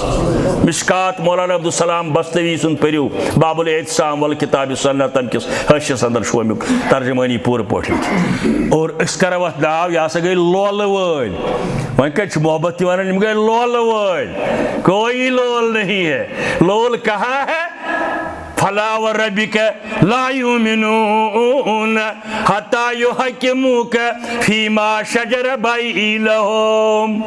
مشکات مولانا عبدالسلام بستوی سُنٛد پٔرِو، باب الاعتصام والکتاب سنہ، تمہِ کِس حٲشیس اندر چھُ امیُک ترجمٲنی پوٗرٕ پٲٹھۍ۔ اور أسۍ کرو اتھ ناو، یہِ ہسا گٔے لولہٕ وٲلۍ۔ وۄنۍ کتہِ چھِ محبت تہِ ونان، یِم گٔے لولہٕ وٲلۍ۔ کوئی لول نہیں ہے، لول کہاں ہے؟ فلا و ربک لا یؤمنون حتی یحکموک فیما شجر بینہم۔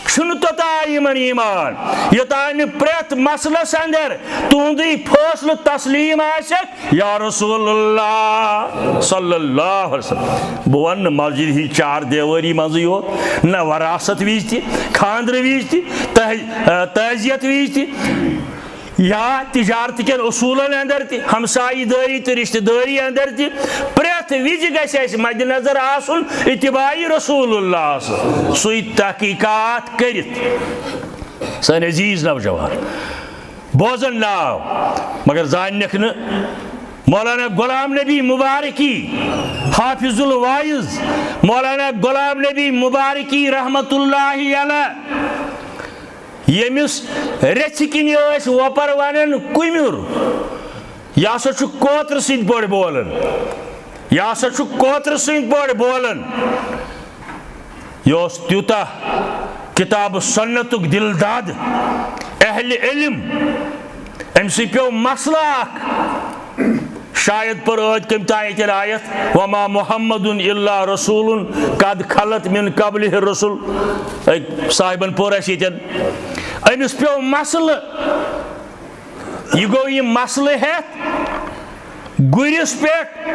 چھُنہٕ توٚتام یِمن ایمان، یوٚتام نہٕ پرٛٮ۪تھ مسلس اندر تُہُنٛدُے فٲصلہٕ تسلیم آسٮ۪کھ۔ یا رسول اللہ صلی اللہ علیہ وسلم، بہٕ ونہٕ نہٕ مسجد ہٕنٛز چار دیوٲری منٛزٕے یوت، نہ وراثت وِزِ تہِ، خانٛدرٕ وِزِ تہِ، تہ-، تعزیت وِزِ تہِ، یا تجارت کٮ۪ن اصوٗلن اندر تہِ، ہمسایہِ دٲری تہٕ رشتہٕ دٲری اندر تہِ، پرٛٮ۪تھ وِزِ گژھِ اَسہِ مدِ نظر آسُن اتباعِ رسول اللہ، سُے تحقیقات کٔرِتھ۔ سٲنۍ عزیز نوجوان، بوزن ناو، مگر زاننکھ نہٕ۔ مولانا غلام نبی مبارکی، حافظ الواعظ، مولانا غلام نبی مبارکی رحمت اللہ علیہ، ییٚمِس رٮ۪ژھِ کِنۍ ٲسۍ وۄپر ونان کُمِر، یہِ ہسا چھُ کوترٕ سٕنٛدۍ پٲٹھۍ بولان، یہِ ہسا چھُ کوترٕ سٕنٛدۍ پٲٹھۍ بولان۔ یہِ اوس تیوٗتاہ کتاب سنتُک دلداد، اہل علم، أمۍ سٕے پیوٚو مسلہٕ اکھ۔ شاید پٔر ٲدۍ کٔمۍ تام ییٚتٮ۪ن آیت، وما محمد الا رسول قد خلت من قبلہ الرسل۔ أکۍ صاحبن پوٚر اَسہِ ییٚتٮ۪ن۔ أمِس پیوٚو مسلہٕ۔ یہِ گوٚو یہِ مسلہٕ ہٮ۪تھ گُرِس پٮ۪ٹھ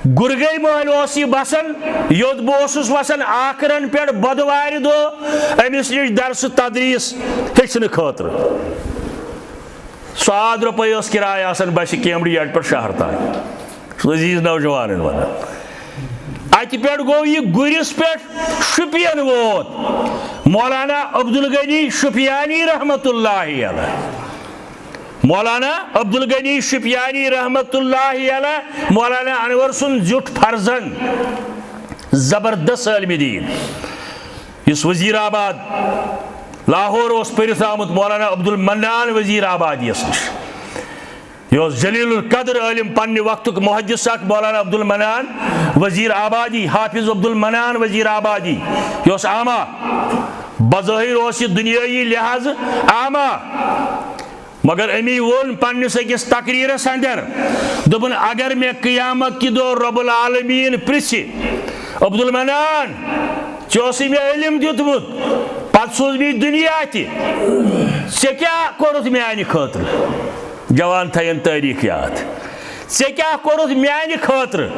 گُرگٔلۍ مٲلۍ اوس یہِ بسان، یوٚت بہٕ اوسُس وسان آخرن پٮ۪ٹھ بدوارِ دۄہ أمِس نِش درس تدریس ہیٚچھنہٕ خٲطرٕ۔ ساس رۄپے ٲس کِراے آسان بسہِ کیمبرِج اڈٕ پٮ۪ٹھ شہر تام۔ سُہ عزیز نوجوانن ونان۔ اتہِ پٮ۪ٹھ گوٚو یہِ گُرِس پٮ۪ٹھ شُپین ووت۔ مولانا عبدالغنی شُپیانی رحمتہ اللہ علیہ۔ مولانا عبدالغنی شُپیانی رحمتہ اللہ علیہ، مولانا انور سُنٛد زیُٹھ فرزند، زبردست عالمِ دیٖن، یُس وزیر آباد لاہور اوس پٔرِتھ آمُت، مولانا عبدالمنان وزیر آبادیس نِش۔ یہِ اوس جلیل القدر عٲلم، پننہِ وقتُک محدث اکھ، مولانا عبدالمنان وزیر آبادی، حافظ عبدالمنان وزیر آبادی۔ یہِ اوس اعمیٰ، بظٲہر اوس یہِ دُنیٲیی لحاظہٕ اعمیٰ، مگر أمی ووٚن پننِس أکِس تقریرس اندر، دوٚپُن، اگر مےٚ قیامت کہِ دۄہ رب العالمین پرژھِ، عبدالمنان، ژےٚ اوسُے مےٚ علم دیُتمُت، پتہٕ سوٗز مےٚ دُنیا تہِ، ژےٚ کیٛاہ کوٚرُتھ میانہِ خٲطرٕ؟ جوان تھاین تٲریخ یاد۔ ژےٚ کیٛاہ کوٚرُتھ میانہِ خٲطرٕ؟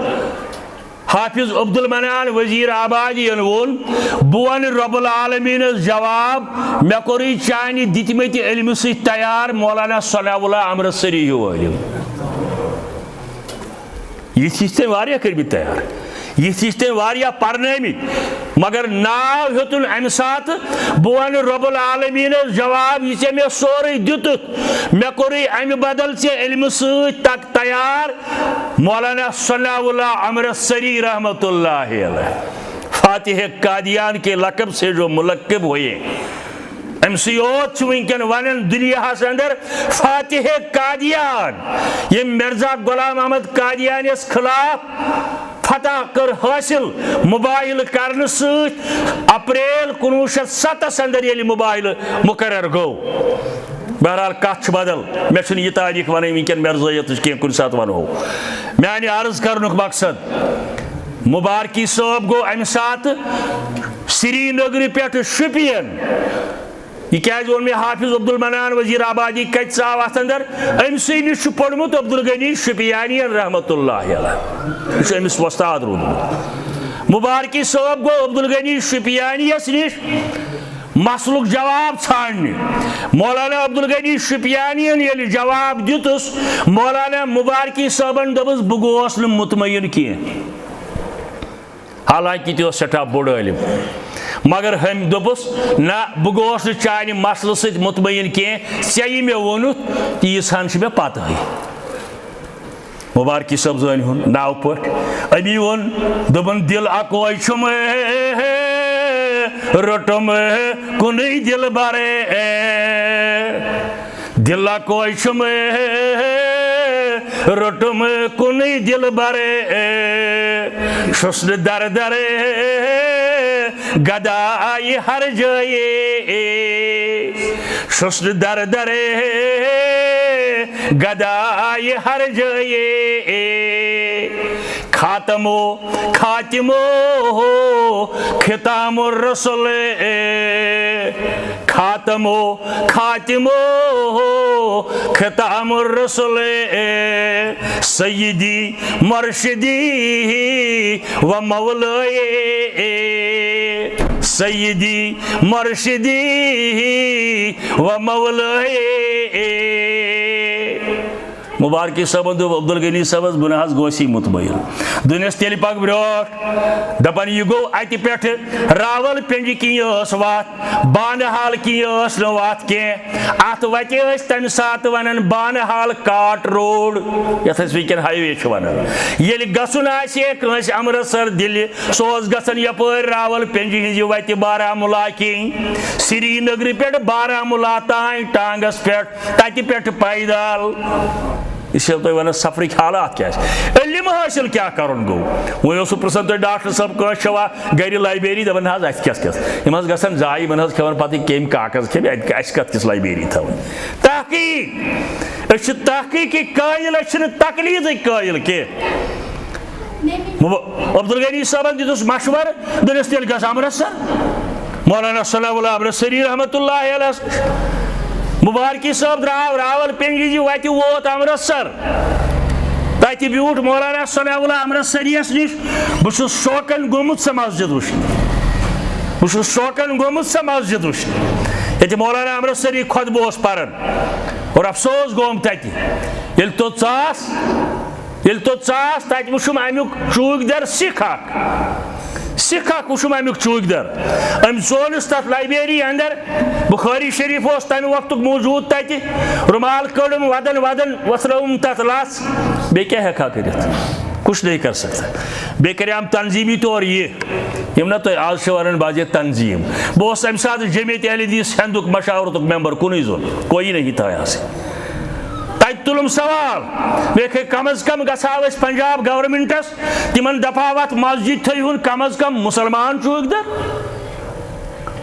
حافظ عبدالمنان وزیر آبادین ووٚن، بہٕ ونہٕ رب العالمینس جواب، مےٚ کوٚرُے چانہِ دِتمٕتہِ علمہٕ سۭتۍ تیار مولانا ثناء اللہ امرتسری ہیوٗ عٲلم۔ یِتھۍ یِتھۍ تٔمۍ واریاہ کٔرمٕتۍ تیار، یِتھۍ یِتھۍ تٔمۍ واریاہ پرنٲومٕتۍ، مگر ناو ہیوٚتُن امہِ ساتہٕ، بہٕ ونہٕ رب العالمینس جواب، یہِ ژےٚ مےٚ سورُے دیُتُتھ، مےٚ کوٚرُے امہِ بدل ژےٚ علمہٕ سۭتۍ تک تیار۔ مولانا ثناء اللہ امرتسری رحمتہ اللہ علیہ، فاتح قادیان کے لقب سے جو ملقب ہوئے، أمۍ سٕے یوت چھُ وٕنکٮ۪ن ونان دُنیاہس اندر فاتح قادیان۔ ییٚمۍ مرزا غلام احمد قادیانیس خلاف فتح کٔر حٲصِل مباہلہٕ کرنہٕ سۭتۍ، اپریل کُنوُہ شیٚتھ ستس اندر ییٚلہِ مباہلہٕ مقرر گوٚو۔ بہرحال، کتھ چھِ بدل، مےٚ چھُنہٕ یہِ تٲریخ ونٕنۍ وٕنکٮ۪ن مرزٲیتٕچ کینٛہہ، کُنہِ ساتہٕ ونہو۔ میانہِ عرض کرنُک مقصد، مبارکی صٲب گوٚو امہِ ساتہٕ سری نگرٕ پٮ۪ٹھٕ شُپین۔ یہِ کیازِ ووٚن مےٚ حافظ عبدالمنان وزیر آبادی کتہِ ژاو اتھ اندر؟ أمۍ سٕے نِش چھُ پوٚرمُت عبدالغنی شُپیانی رحمتہ اللہ علیہ۔ یہِ چھُ أمِس وۄستاد روٗدمُت۔ مبارکی صٲب گوٚو عبدالغنی شُپیانیس نِش مسلُک جواب ژھانڈنہِ۔ مولانا عبدالغنی شُپیانین ییٚلہِ جواب دیُتُس، مولانا مبارکی صٲبن دوٚپُس، بہٕ گوس نہٕ مطمئن کینٛہہ۔ حالانکہ تہِ اوس سٮ۪ٹھاہ بوٚڑ عٲلِم، مگر ہُمۍ دوٚپُس، نہ، بہٕ گوس نہٕ چانہِ مسلہٕ سۭتۍ مطمئن کینٛہہ، ژےٚ یہِ مےٚ ووٚنُتھ، تیٖژ ہن چھِ مےٚ پتہٕے۔ مبارکی صٲب زٲنۍ ہُن ناو پٲٹھۍ۔ أمی ووٚن، دوٚپُن، دِل اکوے چھُم، روٚٹُم کُنُے دِل برے۔ دِل اکوے چھُم، روٚٹُم کُنُے دِل برے۔ چھُس نہٕ در در گدایہِ ہر جایہِ۔ چھُس نہٕ در در گدایہِ ہر جایہِ۔ خاتمو خاتمو ختام الرسل۔ خاتمو خاتمو ختام الرسل۔ سیدی مرشدی و مولائے۔ سیدی مرشدی و مولائے۔ مبارکی صٲبن دوٚپ عبدالغنی صٲبس، بہٕ نہ حظ گوسی مطمئن۔ دوٚپنس، تیٚلہِ پکھ برٛونٛٹھ۔ دپان، یہِ گوٚو اتہِ پٮ۪ٹھٕ راول پنڈی کِنۍ ٲس وتھ، بانہال کِنۍ ٲس نہٕ وتھ کینٛہہ۔ اتھ وتہِ ٲسۍ تمہِ ساتہٕ ونان بانہال کاٹ روڈ، یتھ أسۍ وٕنکیٚن ہائی وے چھِ ونان۔ ییٚلہِ گژھُن آسہِ ہے کٲنٛسہِ امرتسر دِلہِ، سُہ اوس گژھان یپٲرۍ راول پنڈی ہٕنٛزِ وتہِ بارہمولہ کِنۍ، سری نگرٕ پٮ۪ٹھ بارہمولہ تام ٹانگس پٮ۪ٹھ، تتہِ پٮ۪ٹھ پیدل۔ یہِ چھِ تۄہہِ ونان سفرٕکۍ حالات کیٛاہ چھِ۔ علم حٲصِل کیٛاہ کرُن گوٚو؟ وۄنۍ اوسُس پرژھان تۄہہِ، ڈاکٹر صٲب، کٲنٛسہِ چھوا گرِ لایبریری؟ دپان، نہ حظ، اتہِ کیٛاہ، کیٛاہ؟ یِم حظ گژھن ضایع، یِمن حظ کھٮ۪وان پتہٕ کیٚمۍ کاغذ کھٮ۪مہِ، اتہِ، اسہِ کتھ کِژھ لایبریری تھاوٕنۍ؟ تحقیق۔ أسۍ چھِ تحقیقٕکۍ قٲیِل، أسۍ چھِنہٕ تقلیدٕکۍ قٲیِل کینٛہہ۔ مب-، عبدالغنی صٲبن دیُتُس مشورٕ، دوٚپنس، تیٚلہِ گژھ امرتسر۔ مولانا ثناء اللہ امرتسری رحمتہ اللہ علیہ۔ مبارکی صٲب درٛاو راول پنڈی جی وتہِ، ووت امرتسر۔ اَتہِ بیوٗٹھ مولانا ثناء اللہ امرتسریَس نِش۔ بہٕ چھُس شوقن گوٚمُت سۄ مسجد وٕچھنہِ۔ بہٕ چھُس شوقن گوٚمُت سۄ مسجد وٕچھنہِ۔ ییٚتہِ مولانا امرتسری خطبہٕ اوس پران۔ اور افسوس گوٚوُم تَتہِ۔ ییٚلہِ توٚت ژاس، ییٚلہِ توٚت ژاس، تَتہِ وٕچھُم اَمیُک چوٗکدَر سِکھ اَکھ۔ سِکھ اَکھ وٕچھُم اَمیُک چوٗکدَر۔ أمۍ ژونُس تَتھ لایبریری اندر۔ بخاری شریف اوس تَمہِ وقتُک موجوٗد تَتہِ۔ رُمال کٔڑٕم، وَدَن وَدَن وۄتھرٲوٕم تَتھ لَژھ۔ بیٚیہِ کیٛاہ ہٮ۪کہٕ ہا کٔرِتھ؟ کچھ نہیں کر سکتا۔ بیٚیہِ کریام تنظیٖمی طور یہِ، یِم نہ تۄہہِ آز چھِ وَنان بہٕ حظ یہِ تنظیٖم۔ بہٕ اوسُس اَمہِ ساتہٕ جمعیت اہل حدیث ہندُک مشاورتُک ممبر، کُنُے زوٚن، کوئی نہیں تھا یہاں سے۔ تَتہِ تُلُم سوال، مےٚ کھے کم از کم گژھٕ ہاو أسۍ پنجاب گورنمنٹس، تِمن دپہٕ ہاو اَتھ مسجد تھٲیہُن کم از کم مُسلمان چوٗکدَر۔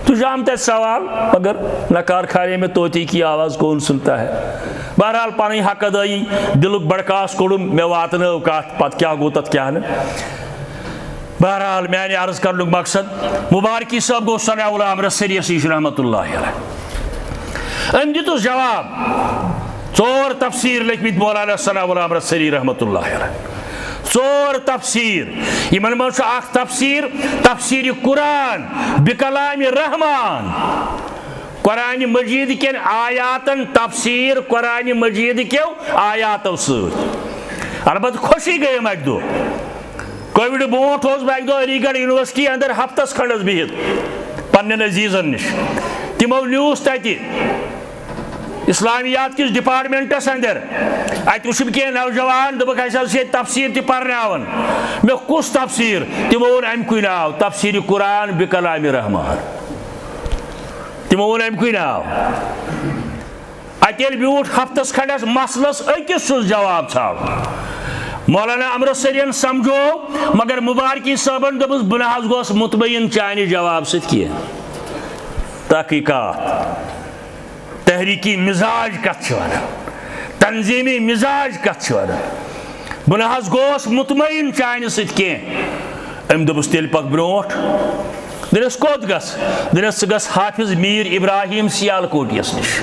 تُجام تَتہِ سوال، مگر نکار کھارے میں طوطی کی آواز کون سنتا ہے۔ بہرحال، پنٕنۍ حق ادٲیی، دِلُک بڑکاس کوٚڑُم، مےٚ واتنٲو کتھ، پتہٕ کیٛاہ گوٚو تتھ کیٛاہ نہٕ۔ بہرحال، میانہِ عرض کرنُک مقصد، مبارکی صٲب گوٚو ثناء اللہ امرتسریَس نِش رحمتہ اللہ علیہ۔ أمۍ دیُتُس جواب۔ ژور تفسیر لیکھمٕتۍ مولانا ثناء اللہ امرتسری رحمتہ اللہ علیہ۔ ژور تفسیر۔ یِمن منٛز چھُ اکھ تفسیر، تفسیر قرآن بکلام رحمان۔ قرآن مجید کٮ۪ن آیاتن تفسیر قرآن مجید کیو آیاتو سۭتۍ۔ البتہٕ خوشی گٔیم اکہِ دۄہ۔ کووِڈ برونٛٹھ اوسُس بہٕ اکہِ دۄہ علی گڑھ یونیورسٹی اندر ہفتس کھنڈس بِہِتھ پننٮ۪ن عزیزن نِش۔ تِمو نیوٗس تتہِ اسلامیات کِس ڈپارٹمنٹس اندر۔ اتہِ وٕچھُم کینٛہہ نوجوان، دوٚپُکھ، "اسہِ حظ چھِ ییٚتہِ تفسیر تہِ پرناوان۔" مےٚ، "کُس تفسیر؟" تِمو ووٚن امہِ کُے ناو، تفسیر قرآن بکلام رحمان۔ تِمو ووٚن امہِ کُے ناو۔ اتہِ ییٚلہِ بیوٗٹھ ہفتس کھنڈس، مسلس أکِس چھُس جواب ژھانڈُن۔ مولانا امرتسرین سمجھو، مگر مبارکی صٲبن دوٚپُس، "بہٕ نہ حظ گوس مطمئن چانہِ جواب سۭتۍ کینٛہہ۔" تحقیقات، تحریکی مزاج کتھ چھِ ونان، تنظیمی مزاج کتھ چھِ ونان؟ بہٕ نہ حظ گوس مطمئن چانہِ سۭتۍ کینٛہہ۔ أمۍ دوٚپُس، "تیٚلہِ پکھ برونٛٹھ۔" دوٚپنس، "کوٚت گژھ؟" دوٚپنس، "ژٕ گژھ حافظ میر ابراہیم سیالکوٹیس نِش۔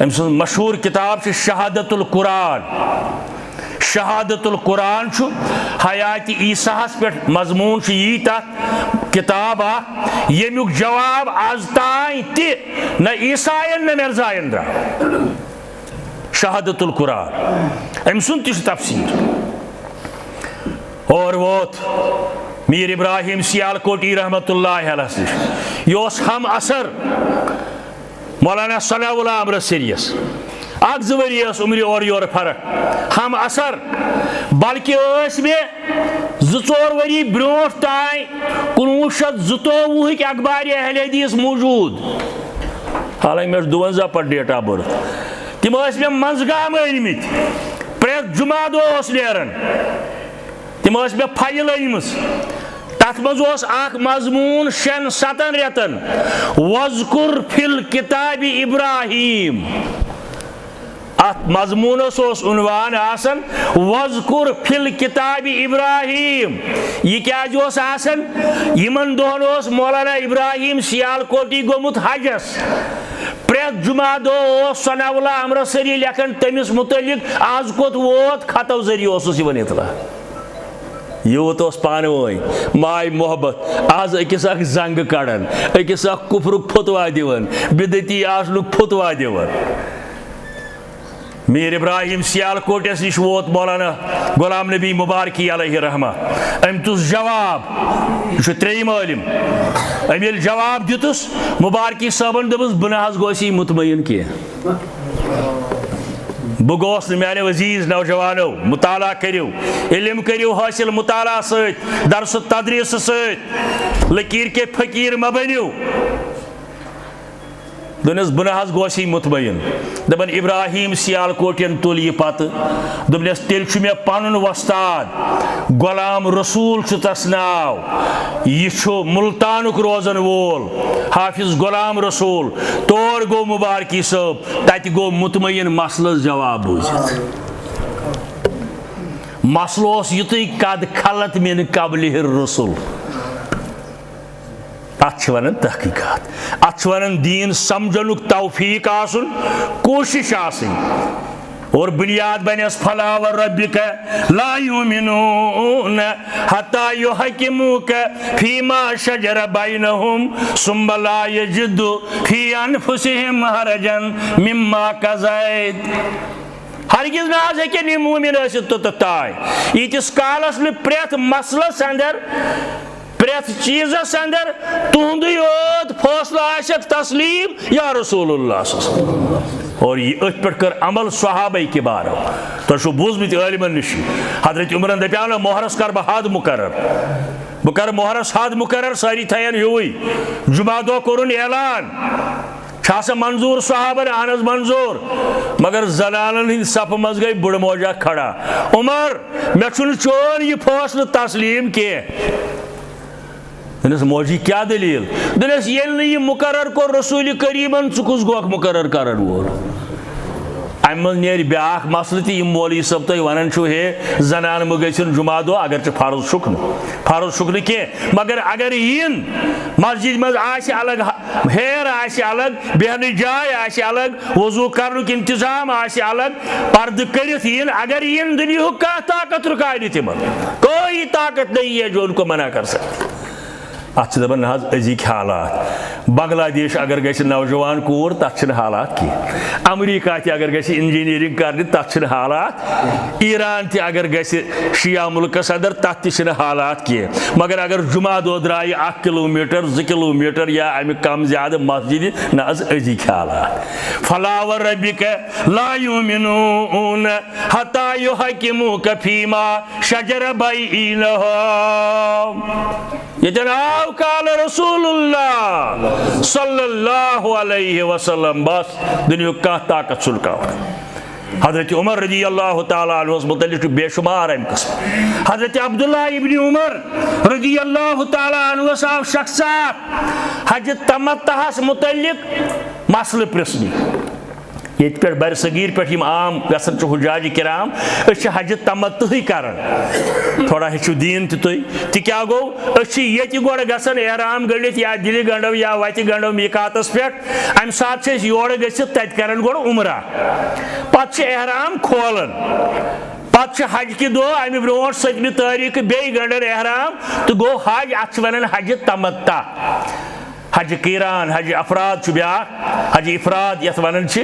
أمۍ سٕنٛز مشہوٗر کتاب چھِ شہادت القرآن۔" شہادت القرآن چھُ حیات عیسیٰ ہس پٮ۪ٹھ مضموٗن چھُ یی تتھ کتاب اکھ، ییٚمیُک جواب از تام تہِ نہ عیساین نہ مرزاین درٛاو۔ شہادت القرآن، أمۍ سُنٛد تہِ چھُ تفسیر۔ اور ووت میر ابراہیم سیالکوٹی رحمتہ اللہ علیہ نِش۔ یہِ اوس ہم عصر مولانا ثناء اللہ امرتسریس۔ اکھ زٕ ؤری ٲس عمرِ اورٕ یورٕ فرق۔ ہم عصر، بلکہِ ٲسۍ مےٚ زٕ ژور ؤری برونٛٹھ تام کُنوُہ شیٚتھ زٕتووُہٕکۍ اخبارِ اہل حدیث موجود۔ حالانکہ مےٚ چھُ دُوَنزاہ پٮ۪ٹھ date of birth۔ تِم ٲسۍ مےٚ منٛزٕ گام أنۍ مٕتۍ۔ پرٛٮ۪تھ جمعہ دۄہ اوس نیران۔ تِم ٲسۍ مےٚ file أنۍ مٕژ۔ تَتھ منٛز اوس اکھ مضموٗن شٮ۪ن ستن رٮ۪تن، "وَذْكُرْ فِي الْكِتَابِ إِبْرَاهِيمَ۔" اتھ مضموٗنس اوس عنوان آسان، "وَذْكُرْ فِي الْكِتَابِ إِبْرَاهِيمَ۔" یہِ کیازِ اوس آسان؟ یِمن دۄہن اوس مولانا ابراہیم سیالکوٹی گوٚمُت حجس۔ پرٛٮ۪تھ جمعہ دۄہ اوس ثناء اللہ امرتسری لیکھان تٔمِس متعلق، از کوٚت ووت، خطو ذٔریعہٕ اوسُس یِوان اطلاع۔ یوٗت اوس پانہٕ ؤنۍ ماے محبت، از أکِس اکھ زنگہٕ کڑان، أکِس اکھ کفرُک فتوا دِوان، بدعتی آسنُک فتوا دِوان۔ میر ابراہیم سیالکوٹس نِش ووت مولانا غلام نبی مبارکی علیہ رحمہ۔ أمۍ دیُتُس جواب، یہِ چھُ ترٛیٚیِم عٲلِم۔ أمۍ ییٚلہِ جواب دیُتُس، مبارکی صٲبن دوٚپُس، "بہٕ نہ حظ گوس یہِ مطمئن کینٛہہ۔" بہٕ گوس نہٕ، میانیو عزیز نوجوانو، مطالعہ کٔرِو، علم کٔرِو حٲصِل مطالعہ سۭتۍ، درس و تدریس سۭتۍ۔ لکیٖر کے فقیٖر مہ بٔنِو۔ دوٚپنَس، "بہٕ نہ حظ گوس یہِ مطمئن۔" دَپان، ابراہیم سیالکوٹین تُل یہِ پتہٕ۔ دوٚپنَس، "تیٚلہِ چھُ مےٚ پنُن وۄستاد، غلام رسول چھُ تس ناو۔ یہِ چھُ ملتانُک روزن وول، حافظ غلام رسول۔ تور گوٚو مبارکی صٲب۔" تَتہِ گوٚو مطمئن مسلس جواب بوٗزِتھ۔ مسلہٕ اوس یُتُے، "قد خلت من قبلہ الرسل۔" اتھ چھِ ونان تحقیقات، اتھ چھِ ونان دیٖن سمجھنُک توفیق آسُن، کوٗشش آسٕنۍ۔ اور بنیاد بنس، فلا و ربک لا یؤمنون حتی یحکموک فیما شجر بینہم ثم لا یجدوا فی انفسہم حرجا مما قضیت۔ ہرگز نہ حظ ہیٚکن یِم مومن ٲسِتھ توٚتتھ تام، ییٖتِس کالس نہٕ پرٛٮ۪تھ مسلس اندر، پرٛٮ۪تھ چیٖزس اندر تُہُنٛدُے یوت فٲصلہٕ آسٮ۪کھ تسلیم یا رسول اللہ صلی اللہ علیہ وسلم۔ اور یہِ أتھۍ پٮ۪ٹھ کٔر عمل صحابہ کبارو۔ تۄہہِ چھُو بوٗزمُت عٲلمن نِش، حضرت عمرن دپیٛاو نہ، مۄہرس کر بہٕ حد مقرر، بہٕ کرٕ مۄہرس حد مقرر، سٲری تھاون ہیوٗوٕے۔ جمعہ دۄہ کوٚرُن اعلان، چھا سا منظور صحابن؟ اہن حظ منظور۔ مگر زنانن ہٕنٛدِ صفہٕ منٛز گٔے بٕڑٕ موج اکھ کھڑا، عمر، مےٚ چھُنہٕ چون یہِ فٲصلہٕ تسلیم کینٛہہ۔ دوٚپنس، موجی، کیٛاہ دٔلیٖل؟ دوٚپنس، ییٚلہِ نہٕ یہِ مُقرر کوٚر رسول کریٖمن، ژٕ کُس گوکھ مُقرر کرن وول؟ امہِ منٛز نیرِ بیٛاکھ مسلہٕ تہِ، یِم مولوی صٲب تۄہہِ ونان چھِو، ہے، زنانہٕ مہٕ گٔژھِن جمعہ دۄہ، اگر ژٕ فرض چھُکھ نہٕ، فرض چھُکھ نہٕ کینٛہہ، مگر اگر یِن، مسجد منٛز آسہِ الگ ہیر آسہِ الگ، بیہنٕچ جاے آسہِ الگ، وضو کرنُک انتظام آسہِ الگ، پردٕ کٔرِتھ یِن، اگر یِن، دُنیہُک کانٛہہ طاقت رُکاونہِ تِمن۔ کوئی طاقت نہیں ہے جو ان کو منع کر سکتی۔ اتھ چھِ دپان نہ حظ أزِکۍ حالات۔ بنگلہ دیش اگر گژھِ نوجوان کوٗر، تتھ چھِنہٕ حالات کینٛہہ۔ امریکہ تہِ اگر گژھِ انجینئرنگ کرنہِ، تتھ چھِنہٕ حالات۔ ایران تہِ اگر گژھِ شیعہ مُلکس اندر، تتھ تہِ چھِنہٕ حالات کینٛہہ۔ مگر اگر جمعہ دۄہ درٛایہِ اکھ کلوٗمیٹر، زٕ کلوٗمیٹر یا امہِ کم زیادٕ مسجدِ، نہ حظ أزِکۍ حالات۔ فلا و ربک لا یؤمنون حتی یحکموک فیما شجر بینہم۔ ییٚتٮ۪ن آو قال رسول اللہ صلی اللہ علیہ وسلم، بس دُنیہُک کانٛہہ طاقت چھُنہٕ کانٛہہ۔ حضرت عمر رضی اللہ تعالیٰ عنہس متعلق چھُ بے شمار امہِ قٕسمہٕ۔ حضرت عبداللہ ابن عمر رضی اللہ تعالیٰ عنہس آو شخص اکھ حج تمتعس متعلق مسلہٕ پرژھنہِ۔ ییٚتہِ پٮ۪ٹھ برصغیر پٮ۪ٹھ یِم عام گژھان چھِ حجاج کرام، أسۍ چھِ حج تمتعٕے کران۔ تھوڑا ہیٚچھِو دیٖن تہِ تُہۍ۔ تہِ کیٛاہ گوٚو؟ أسۍ چھِ ییٚتہِ گۄڈٕ گژھان احرام گٔنڈِتھ یا دِلہِ گنڈو یا وتہِ گنڈو میقاتس پٮ۪ٹھ۔ امہِ ساتہٕ چھِ أسۍ یورٕ گٔژھِتھ تتہِ کران گۄڈٕ عمرہ۔ پتہٕ چھِ احرام کھولان۔ پتہٕ چھِ حج کہِ دۄہ امہِ برونٛٹھ سٔتمہِ تٲریٖخہٕ بیٚیہِ گنڈان احرام تہٕ گوٚو حج۔ اتھ چھِ ونان حج تمتع۔ حج قیران، حج افراد چھُ بیٛاکھ، حج افراد یتھ ونان چھِ۔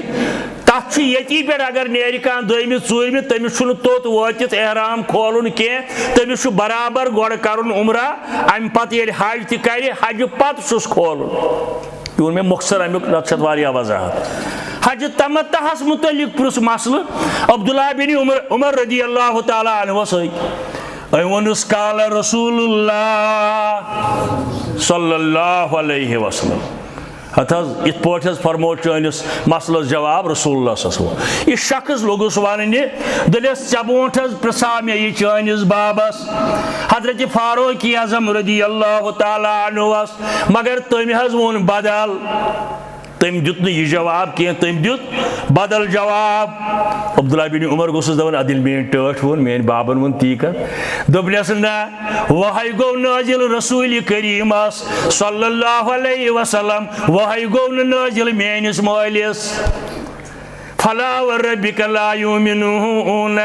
تتھ چھُ ییٚتی پٮ۪ٹھ اگر نیرِ کانٛہہ دوٚیمہِ، ژوٗرمہِ، تٔمِس چھُنہٕ توٚت وٲتِتھ احرام کھولُن کینٛہہ، تٔمِس چھُ برابر گۄڈٕ کرُن عمرہ، امہِ پتہٕ ییٚلہِ حج تہِ کرِ، حجہِ پتہٕ چھُس کھولُن۔ یہِ ووٚن مےٚ مۄخصر امیُک، نتہٕ چھِ اتھ واریاہ وضاحت۔ حج تمتعس متعلق پرُژھ مسلہٕ عبداللہ بن عمر، عمر رضی اللہ تعالیٰ عنہ سۭتۍ۔ أمۍ ووٚنُس، قال رسول اللہ صلی اللہ علیہ وسلم۔ ہتہٕ حظ، یِتھ پٲٹھۍ حظ فرموو چٲنِس مسلس جواب رسول اللہ صلی اللہ علیہ وسلم۔ یہِ شخص لوٚگُس وننہِ، دوٚپنس، ژےٚ برونٛٹھ حظ پرژھاو مےٚ یہِ چٲنِس بابس، حضرت فاروق اعظم رضی اللہ تعالیٰ عنہس، مگر تٔمۍ حظ ووٚن بدل۔ تٔمۍ دیُت نہٕ یہِ جواب کینٛہہ، تٔمۍ دیُت بدل جواب۔ عبداللہ بن عمر گوٚژھُس دپان، ادٕ ییٚلہِ میٲنۍ ٹٲٹھۍ ووٚن، میٲنۍ بابن ووٚن، تی کر۔ دوٚپنس، نہ، وحی گوٚو نٲزِل رسول کریٖمس صلی اللہ علیہ وسلم، وحی گوٚو نہٕ نٲزِل میٲنِس مٲلِس۔ فلا وربک لا یؤمنون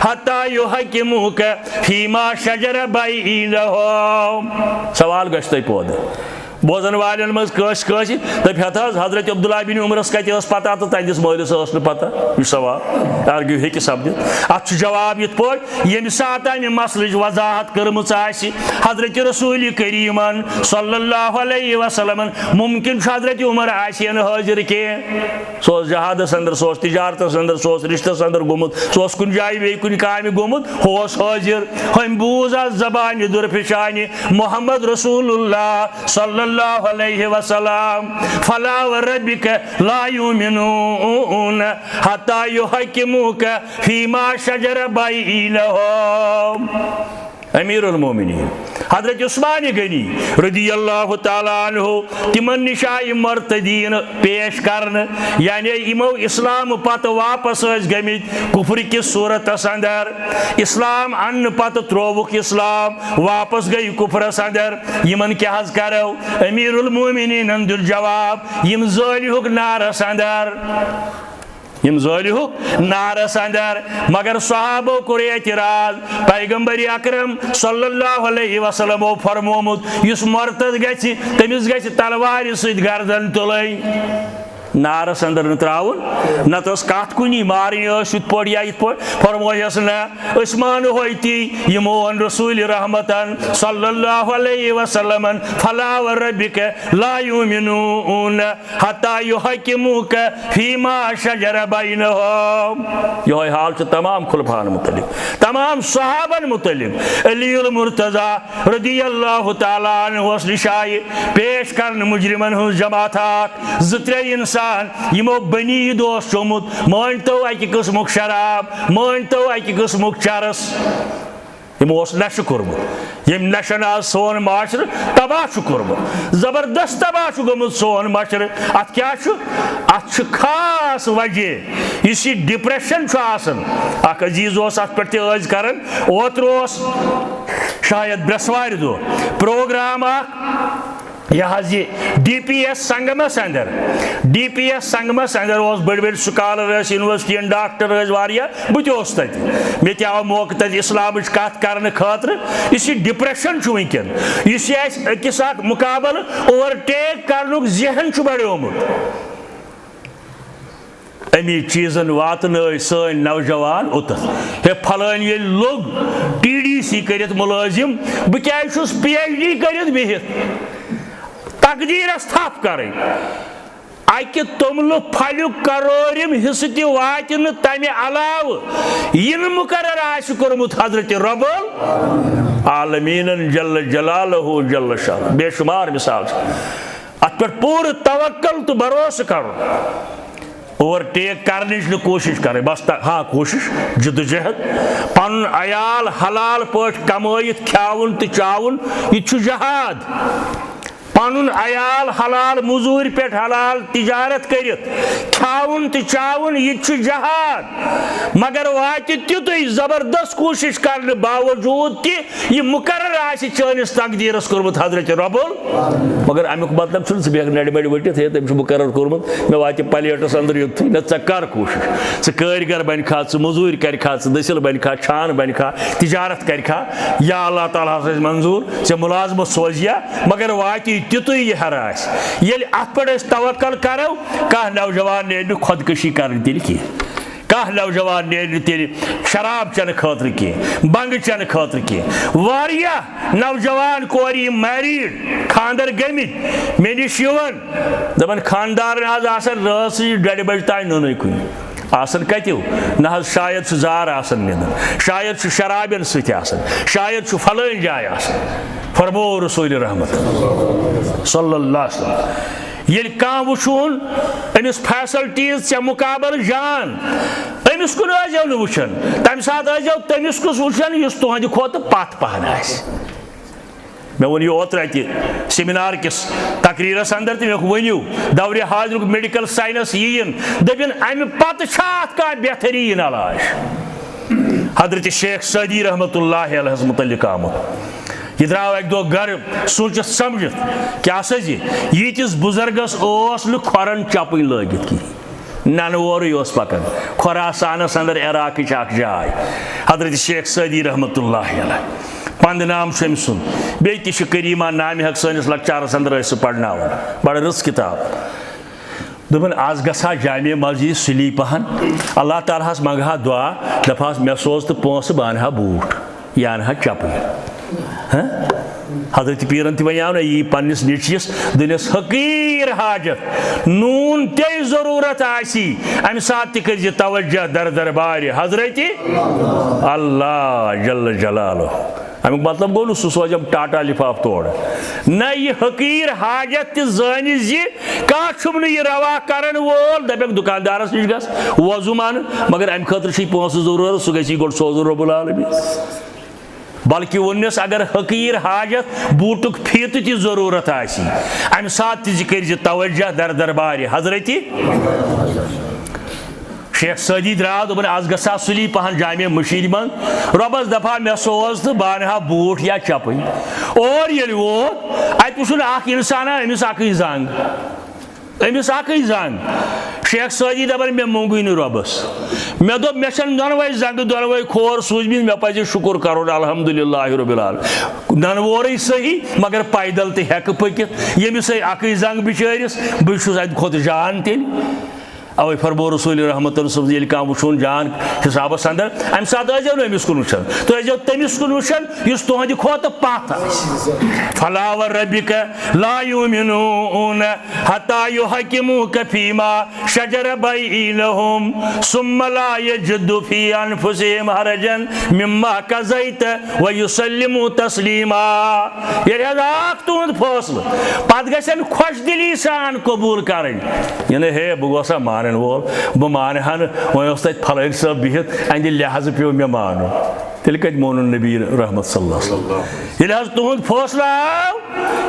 حتی یحکموک فیما شجر بینہم۔ سوال گژھِ تۄہہِ پٲدٕ۔ بوزن والٮ۪ن منٛز کٲنٛسہِ کٲنٛسہِ دپہِ ہتہٕ حظ، حضرت عبداللہ بن عمرس کتہِ ٲس پتہ تہٕ تہنٛدِس مٲلِس ٲس نہٕ پتہ؟ یہِ چھُ سوال، آرگیو ہیٚکہِ سپدِتھ۔ اتھ چھُ جواب یِتھ پٲٹھۍ، ییٚمہِ ساتہٕ امہِ مسلٕچ وضاحت کٔرمٕژ آسہِ حضرت رسول کریٖمن صلی اللہ علیہ وسلمن، ممکن چھُ حضرت عمر آسہِ ہے نہٕ حٲضِر کینٛہہ۔ سُہ اوس جہادس اندر، سُہ اوس تجارتس اندر، سُہ اوس رشتس اندر گوٚمُت، سُہ اوس کُنہِ جایہِ بیٚیہِ کُنہِ کامہِ گوٚمُت، ہُہ اوس حٲضِر۔ ہُمۍ بوٗز اتھ زبانہِ درپیچانہِ محمد رسول اللہ صلی اللہ علیہ وسلم۔ فلا وربک لا یؤمنون حتی یحکموک فیما شجر بینہم۔ امیر المومنین حضرت عثمان غنی رضی اللہ تعالیٰ عنہ، تِمن نِش آیہِ مرتدین پیش کرنہٕ، یعنی یِمو اسلام پتہٕ واپس ٲسۍ گٔمٕتۍ کفر کِس صورتس اندر۔ اسلام اننہٕ پتہٕ ترووُکھ اسلام واپس گٔے کفرس اندر۔ یِمن کیٛاہ حظ کرو؟ امیر المومنینن دیُت جواب، یِم زٲلۍ ہُک نارس اندر۔ یِم زٲلِہُکھ نارس اندر۔ مگر صحابو کوٚر اعتراض، پیغمبر اکرم صلی اللہ علیہ وسلمو فرمومُت، یُس مرتد گژھِ، تٔمِس گژھِ تلوارِ سۭتۍ گردن تُلٕنۍ، نارس اندر نہٕ تراوُن، نتہٕ ٲس کتھ کُنی، مارٕنۍ ٲس یِتھ پٲٹھۍ یا یِتھ پٲٹھۍ۔ فرمووہس، نہ، أسۍ مانو تی، یِمو ووٚن رسول رحمتن صلی اللہ علیہ وسلمن، فلا وربک لا یؤمنون حتی یحکموک فیما شجر بینہم۔ یہوے حال چھُ تمام خلفاہن متعلق، تمام صحابن متعلق۔ علی المرتضی رضی اللہ تعالیٰ عنہ اوس نشایہِ پیش کرنہٕ مجرمن ہٕنٛز جماعت اکھ، زٕ ترٛےٚ انسان، یِمو بنی عید اوس چومُت، مٲنۍ تو اکہِ قٕسمُک شراب، مٲنۍ تو اکہِ قٕسمُک چرس۔ یِمو اوس نشہٕ کوٚرمُت۔ ییٚمۍ نشن آز سون معاشرٕ تباہ چھُ کوٚرمُت، زبردست تباہ چھُ گوٚمُت سون معاشرٕ۔ اتھ کیٛاہ چھُ؟ اتھ چھُ خاص وجہ، یُس یہِ ڈپریشن چھُ آسان۔ اکھ عزیز اوس اتھ پٮ۪ٹھ تہِ عٲج کران، اوترٕ اوس شاید برٛٮ۪سوارِ دۄہ پروگرام اکھ، یہِ حظ یہِ ڈی پی ایس سنگمس اندر، ڈی پی ایس سنگمس اندر اوس، بٔڑۍ بٔڑۍ سکالر ٲسۍ، یونیورسٹی ہٕنٛدۍ ڈاکٹر ٲسۍ واریاہ، بہٕ تہِ اوسُس تتہِ۔ مےٚ تہِ آو موقعہٕ تتہِ اسلامٕچ کتھ کرنہٕ خٲطرٕ۔ یُس یہِ ڈپریشن چھُ وٕنکیٚن، یُس یہِ اسہِ أکِس اکھ مقابلہٕ اوور ٹیک کرنُک ذہن چھُ بڑیومُت، امی چیزن واتنٲے سٲنۍ نوجوان اوٚتتھ۔ ہے، فلٲنۍ ییٚلہِ لوٚگ ٹی ڈی سی کٔرِتھ مُلٲزِم، بہٕ کیازِ چھُس پی ایچ ڈی کٔرِتھ بِہِتھ؟ تقدیرس تھپھ کرٕنۍ۔ اکہِ توٚملہٕ پھلیُک کرورِم حصہٕ تہِ واتہِ نہٕ تمہِ علاوٕ، یہِ نہٕ مقرر آسہِ کوٚرمُت حضرت رب العالمینن جل جلالہ جل شانہ۔ بے شمار مثال چھِ۔ اتھ پٮ۪ٹھ پوٗرٕ توکل تہٕ بھروسہٕ کرُن۔ اوور ٹیک کرنٕچ نہٕ کوٗشِش کرٕنۍ، بس تا-، ہاں، کوٗشِش، جدوجہد، پنُن عیال حلال پٲٹھۍ کمٲیِتھ کھیاوُن تہٕ چاوُن، یہِ تہِ چھُ جہاد۔ پنُن عیال حلال مٔزوٗرۍ پٮ۪ٹھ حلال تجارت کٔرِتھ کھیاوُن تہٕ چاوُن، یہِ تہِ چھُ جہاد۔ مگر واتہِ تیُتُے زبردست کوٗشِش کرنہٕ باوجوٗد تہِ، یہِ مُقرر آسہِ چٲنِس تقدیٖرس کوٚرمُت حضرت رب ال-، مگر اَمیُک مطلب چھُنہٕ ژٕ بیٚہکھ نَرِ بَڑِ ؤٹِتھ، ہے، تٔمۍ چھُ مُقرر کوٚرمُت، مےٚ واتہِ پلیٹَس اَندر یوٚتھُے، نہ، ژٕ کر کوٗشِش، ژٕ کٲرۍ گر بَنہِ کھا، ژٕ مٔزوٗرۍ کَرِ کھا، ژٕ دٔسِل بَنہِ کھا، چھان بَنہِ کھا، تجارت کَرِ کھا، یا اللہ تعالیٰ ہَس آسہِ منظوٗر، ژےٚ مُلازمَت سوزِ یا، مگر واتہِ تیُتُے یہِ ہَر آسہِ۔ ییٚلہِ اَتھ پٮ۪ٹھ أسۍ توکل کَرو، کانٛہہ نوجوان نیرِ نہٕ خۄدکٔشی کَرنہِ تیٚلہِ کینٛہہ۔ کانٛہہ نوجوان نیرِ نہٕ تیٚلہِ شراب چٮ۪نہٕ خٲطرٕ کینٛہہ، بنٛگہٕ چٮ۪نہٕ خٲطرٕ کینٛہہ۔ واریاہ نوجوان کورِ، یِم میریٖڈ، خانٛدر گٔمٕتۍ، مےٚ نِش یِوان، دَپان، خانٛدارَن حظ آسان رٲژٕے ڈۄڈِ بجہِ تام نوٚنُے کُنہِ۔ آسان کَتیُو؟ نہ حظ، شاید چھُ زار آسان نِنٛدان، شاید چھُ شرابٮ۪ن سۭتۍ آسان، شاید چھُ فلٲنۍ جایہِ آسان۔ فرموو رسول رحمت صلی اللہ علیہ وسلم۔ ییٚلہِ کانٛہہ وٕچھون أمِس فیسلٹیٖز ژےٚ مُقابل جان، أمِس کُن ٲسۍزیو نہٕ وٕچھان۔ تَمہِ ساتہٕ ٲسۍزیو تٔمِس کُس وٕچھان یُس تُہنٛدِ کھۄتہٕ پَتھ پَہَن آسہِ۔ مےٚ ووٚن یہِ اوترٕ اَتہِ سیمینار کِس تقریٖرَس اندر تہِ، مےٚ ووٚن، ؤنِو، دورِ حاضرُک میڈیکل ساینس یِیِن، دٔپِن، اَمہِ پَتہٕ چھا اَتھ کانٛہہ بہتریٖن علاج؟ حضرت شیخ سعدی رحمتہ اللہ علیہَس مُتعلِق آمُت۔ یہِ درٛاو اَکہِ دۄہ گرٕ سوٗنٛچِتھ سَمجِتھ، کیٛاہ سا زِ ییٖتِس بُزرگَس اوس نہٕ کھۄرَن چَپٕنۍ لٲگِتھ کِہیٖنۍ۔ نَنہٕ وورٕے اوس پَکان۔ خُراسانَس اَندَر عراقٕچ اَکھ جاے۔ حضرت شیخ سعدی رحمتہ اللہ علیہ۔ پَنٛدٕ نام چھُ أمۍ سُنٛد۔ بیٚیہِ تہِ چھُ کریٖما نامہِ حق سٲنِس لَکچارَس اَندَر ٲسۍ سُہ پَرناوان۔ بَڑٕ رٕژ کِتاب۔ دوٚپُن، "از گژھٕ ہا جامع مسجد سُلی پہن، اللہ تعالیٰ ہس منٛگہٕ ہا دُعا، دپہٕ ہس، مےٚ سوز تہٕ پونٛسہٕ، بہٕ انہٕ ہا بوٗٹھ، یہِ انہٕ ہا چپٕنۍ۔" ہہ؟ حضرت پیرن تہِ ونیاو نہ یی پننِس نیٚچوِس، دُنیاہس حقیٖر حاجت، نوٗن تے ضروٗرت آسی، امہِ ساتہٕ تہِ کٔرۍ زِ توجہ در دربارِ حضرت اللہ جل جلالہ۔ امیُک مطلب گوٚو نہٕ سُہ سوزٮ۪م ٹاٹا لفاف تورٕ۔ نہ، یہِ حقیٖر حاجت تہِ زٲنِتھ زِ کانٛہہ چھُم نہٕ یہِ روا کرن وول، دپٮ۪کھ دُکاندارس نِش گژھ، وۄزُم اَن، مگر امہِ خٲطرٕ چھُے پونٛسہٕ ضروٗرت، سُہ گژھی گۄڈٕ سوزُن رب العالمین۔ بلکہِ ووٚننس، اگر حقیٖر حاجت بوٗٹُک فیٖتہٕ تہِ ضروٗرت آسی، امہِ ساتہٕ تہِ زِ کٔرۍ زِ توجہ در دربارِ حضرتِ۔ شیخ سعدی درٛاو، دوٚپُن، "از گژھٕ ہا سُلی پہن جامع مٔشیٖدِ منٛز، رۄبس دپہٕ ہا مےٚ سوز تہٕ بہٕ انہٕ ہا بوٗٹھ یا چپٕنۍ۔" اور ییٚلہِ ووت، اتہِ وُچھُن اکھ انسانا، أمِس اکٕے زنٛگ، أمِس اکٕے زنٛگ۔ شیخ سعدی دپان، مےٚ موٚنگُے نہٕ رۄبس۔ مےٚ دوٚپ، مےٚ چھَنہٕ دۄنوَے زنٛگہٕ، دۄنوَے کھور سوٗزمٕتۍ، مےٚ پَزِ شُکُر کَرُن، الحمدللہ رب العالمین۔ ننہٕ وورٕے صحیح، مگر پیدل تہِ ہٮ۪کہٕ پٔکِتھ۔ ییٚمِس ہے اَکٕے زنٛگ بِچٲرِس، بہٕ چھُس اَتہِ کھۄتہٕ جان تیٚلہِ۔ اَوَے فرموو رسول رحمتن صٲب، ییٚلہِ کانٛہہ وٕچھُن جان حسابس اندر، اَمہِ ساتہٕ ٲسۍزیو نہٕ أمِس کُن وٕچھان، تُہۍ ٲسۍزیو تٔمِس کُن وٕچھان یُس تُہنٛدِ کھۄتہٕ پتھ آسہِ۔ فلا وربک لا یؤمنون حتی یحکموک فیما شجر بینہم ثم لا یجدوا فی انفسہم حرجا مما قضیت ویسلموا تسلیما۔ ییٚلہِ حظ اکھ تُہُنٛد فٲصلہٕ، پتہٕ گژھن خۄش دِلی سان قبوٗل کرٕنۍ۔ یعنی، ہے، بہٕ گوسا مانن وول، بہٕ مانہٕ ہا نہٕ، وۄنۍ اوس تتہِ فلٲنۍ صٲب بِہِتھ، اہندِ لحاظہٕ پیوٚو مےٚ مانُن۔ تیٚلہِ کتہِ مونُن نبی رحمت صلی اللہ علیہ وسلم؟ ییٚلہِ حظ تُہُنٛد فٲصلہٕ آو،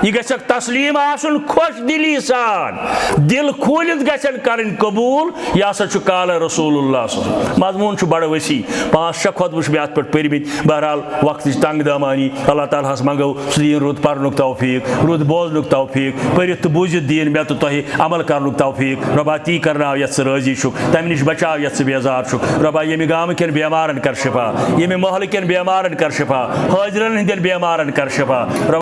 یہِ گژھٮ۪کھ تسلیٖم آسُن، خۄش دِلی سان، دِل کھوٗلِتھ گژھن کرٕنۍ قبوٗل۔ یہِ ہسا چھُ قال رسول اللہ صلی اللہ علیہ وسلم۔ مضموٗن چھُ بڑٕ وسیع، پانٛژھ شےٚ خطبہٕ چھِ مےٚ اَتھ پٮ۪ٹھ پٔرمٕتۍ۔ بہرحال، وقتٕچ تنگ دٲمانی، اللہ تعالیٰ ہس منٛگو سُہ دِیِن رُت پرنُک توفیٖق، رُت بوزنُک توفیٖق، پٔرِتھ تہٕ بوٗزِتھ دِیِن مےٚ تہٕ تۄہہِ عمل کرنُک توفیٖق۔ رۄبا، تی کرناو یَتھ ژٕ رٲضی چھُکھ، تَمہِ نِش بچاو یَتھ ژٕ بیزار چھُکھ۔ رۄبا، ییٚمہِ گامہٕ کٮ۪ن بٮ۪مارن کر شفا، ییٚمہِ محلہٕ کٮ۪ن بٮ۪مارن کر شفا، حٲضرن ہٕنٛدٮ۪ن بٮ۪مارن کر شفا۔ رۄبا،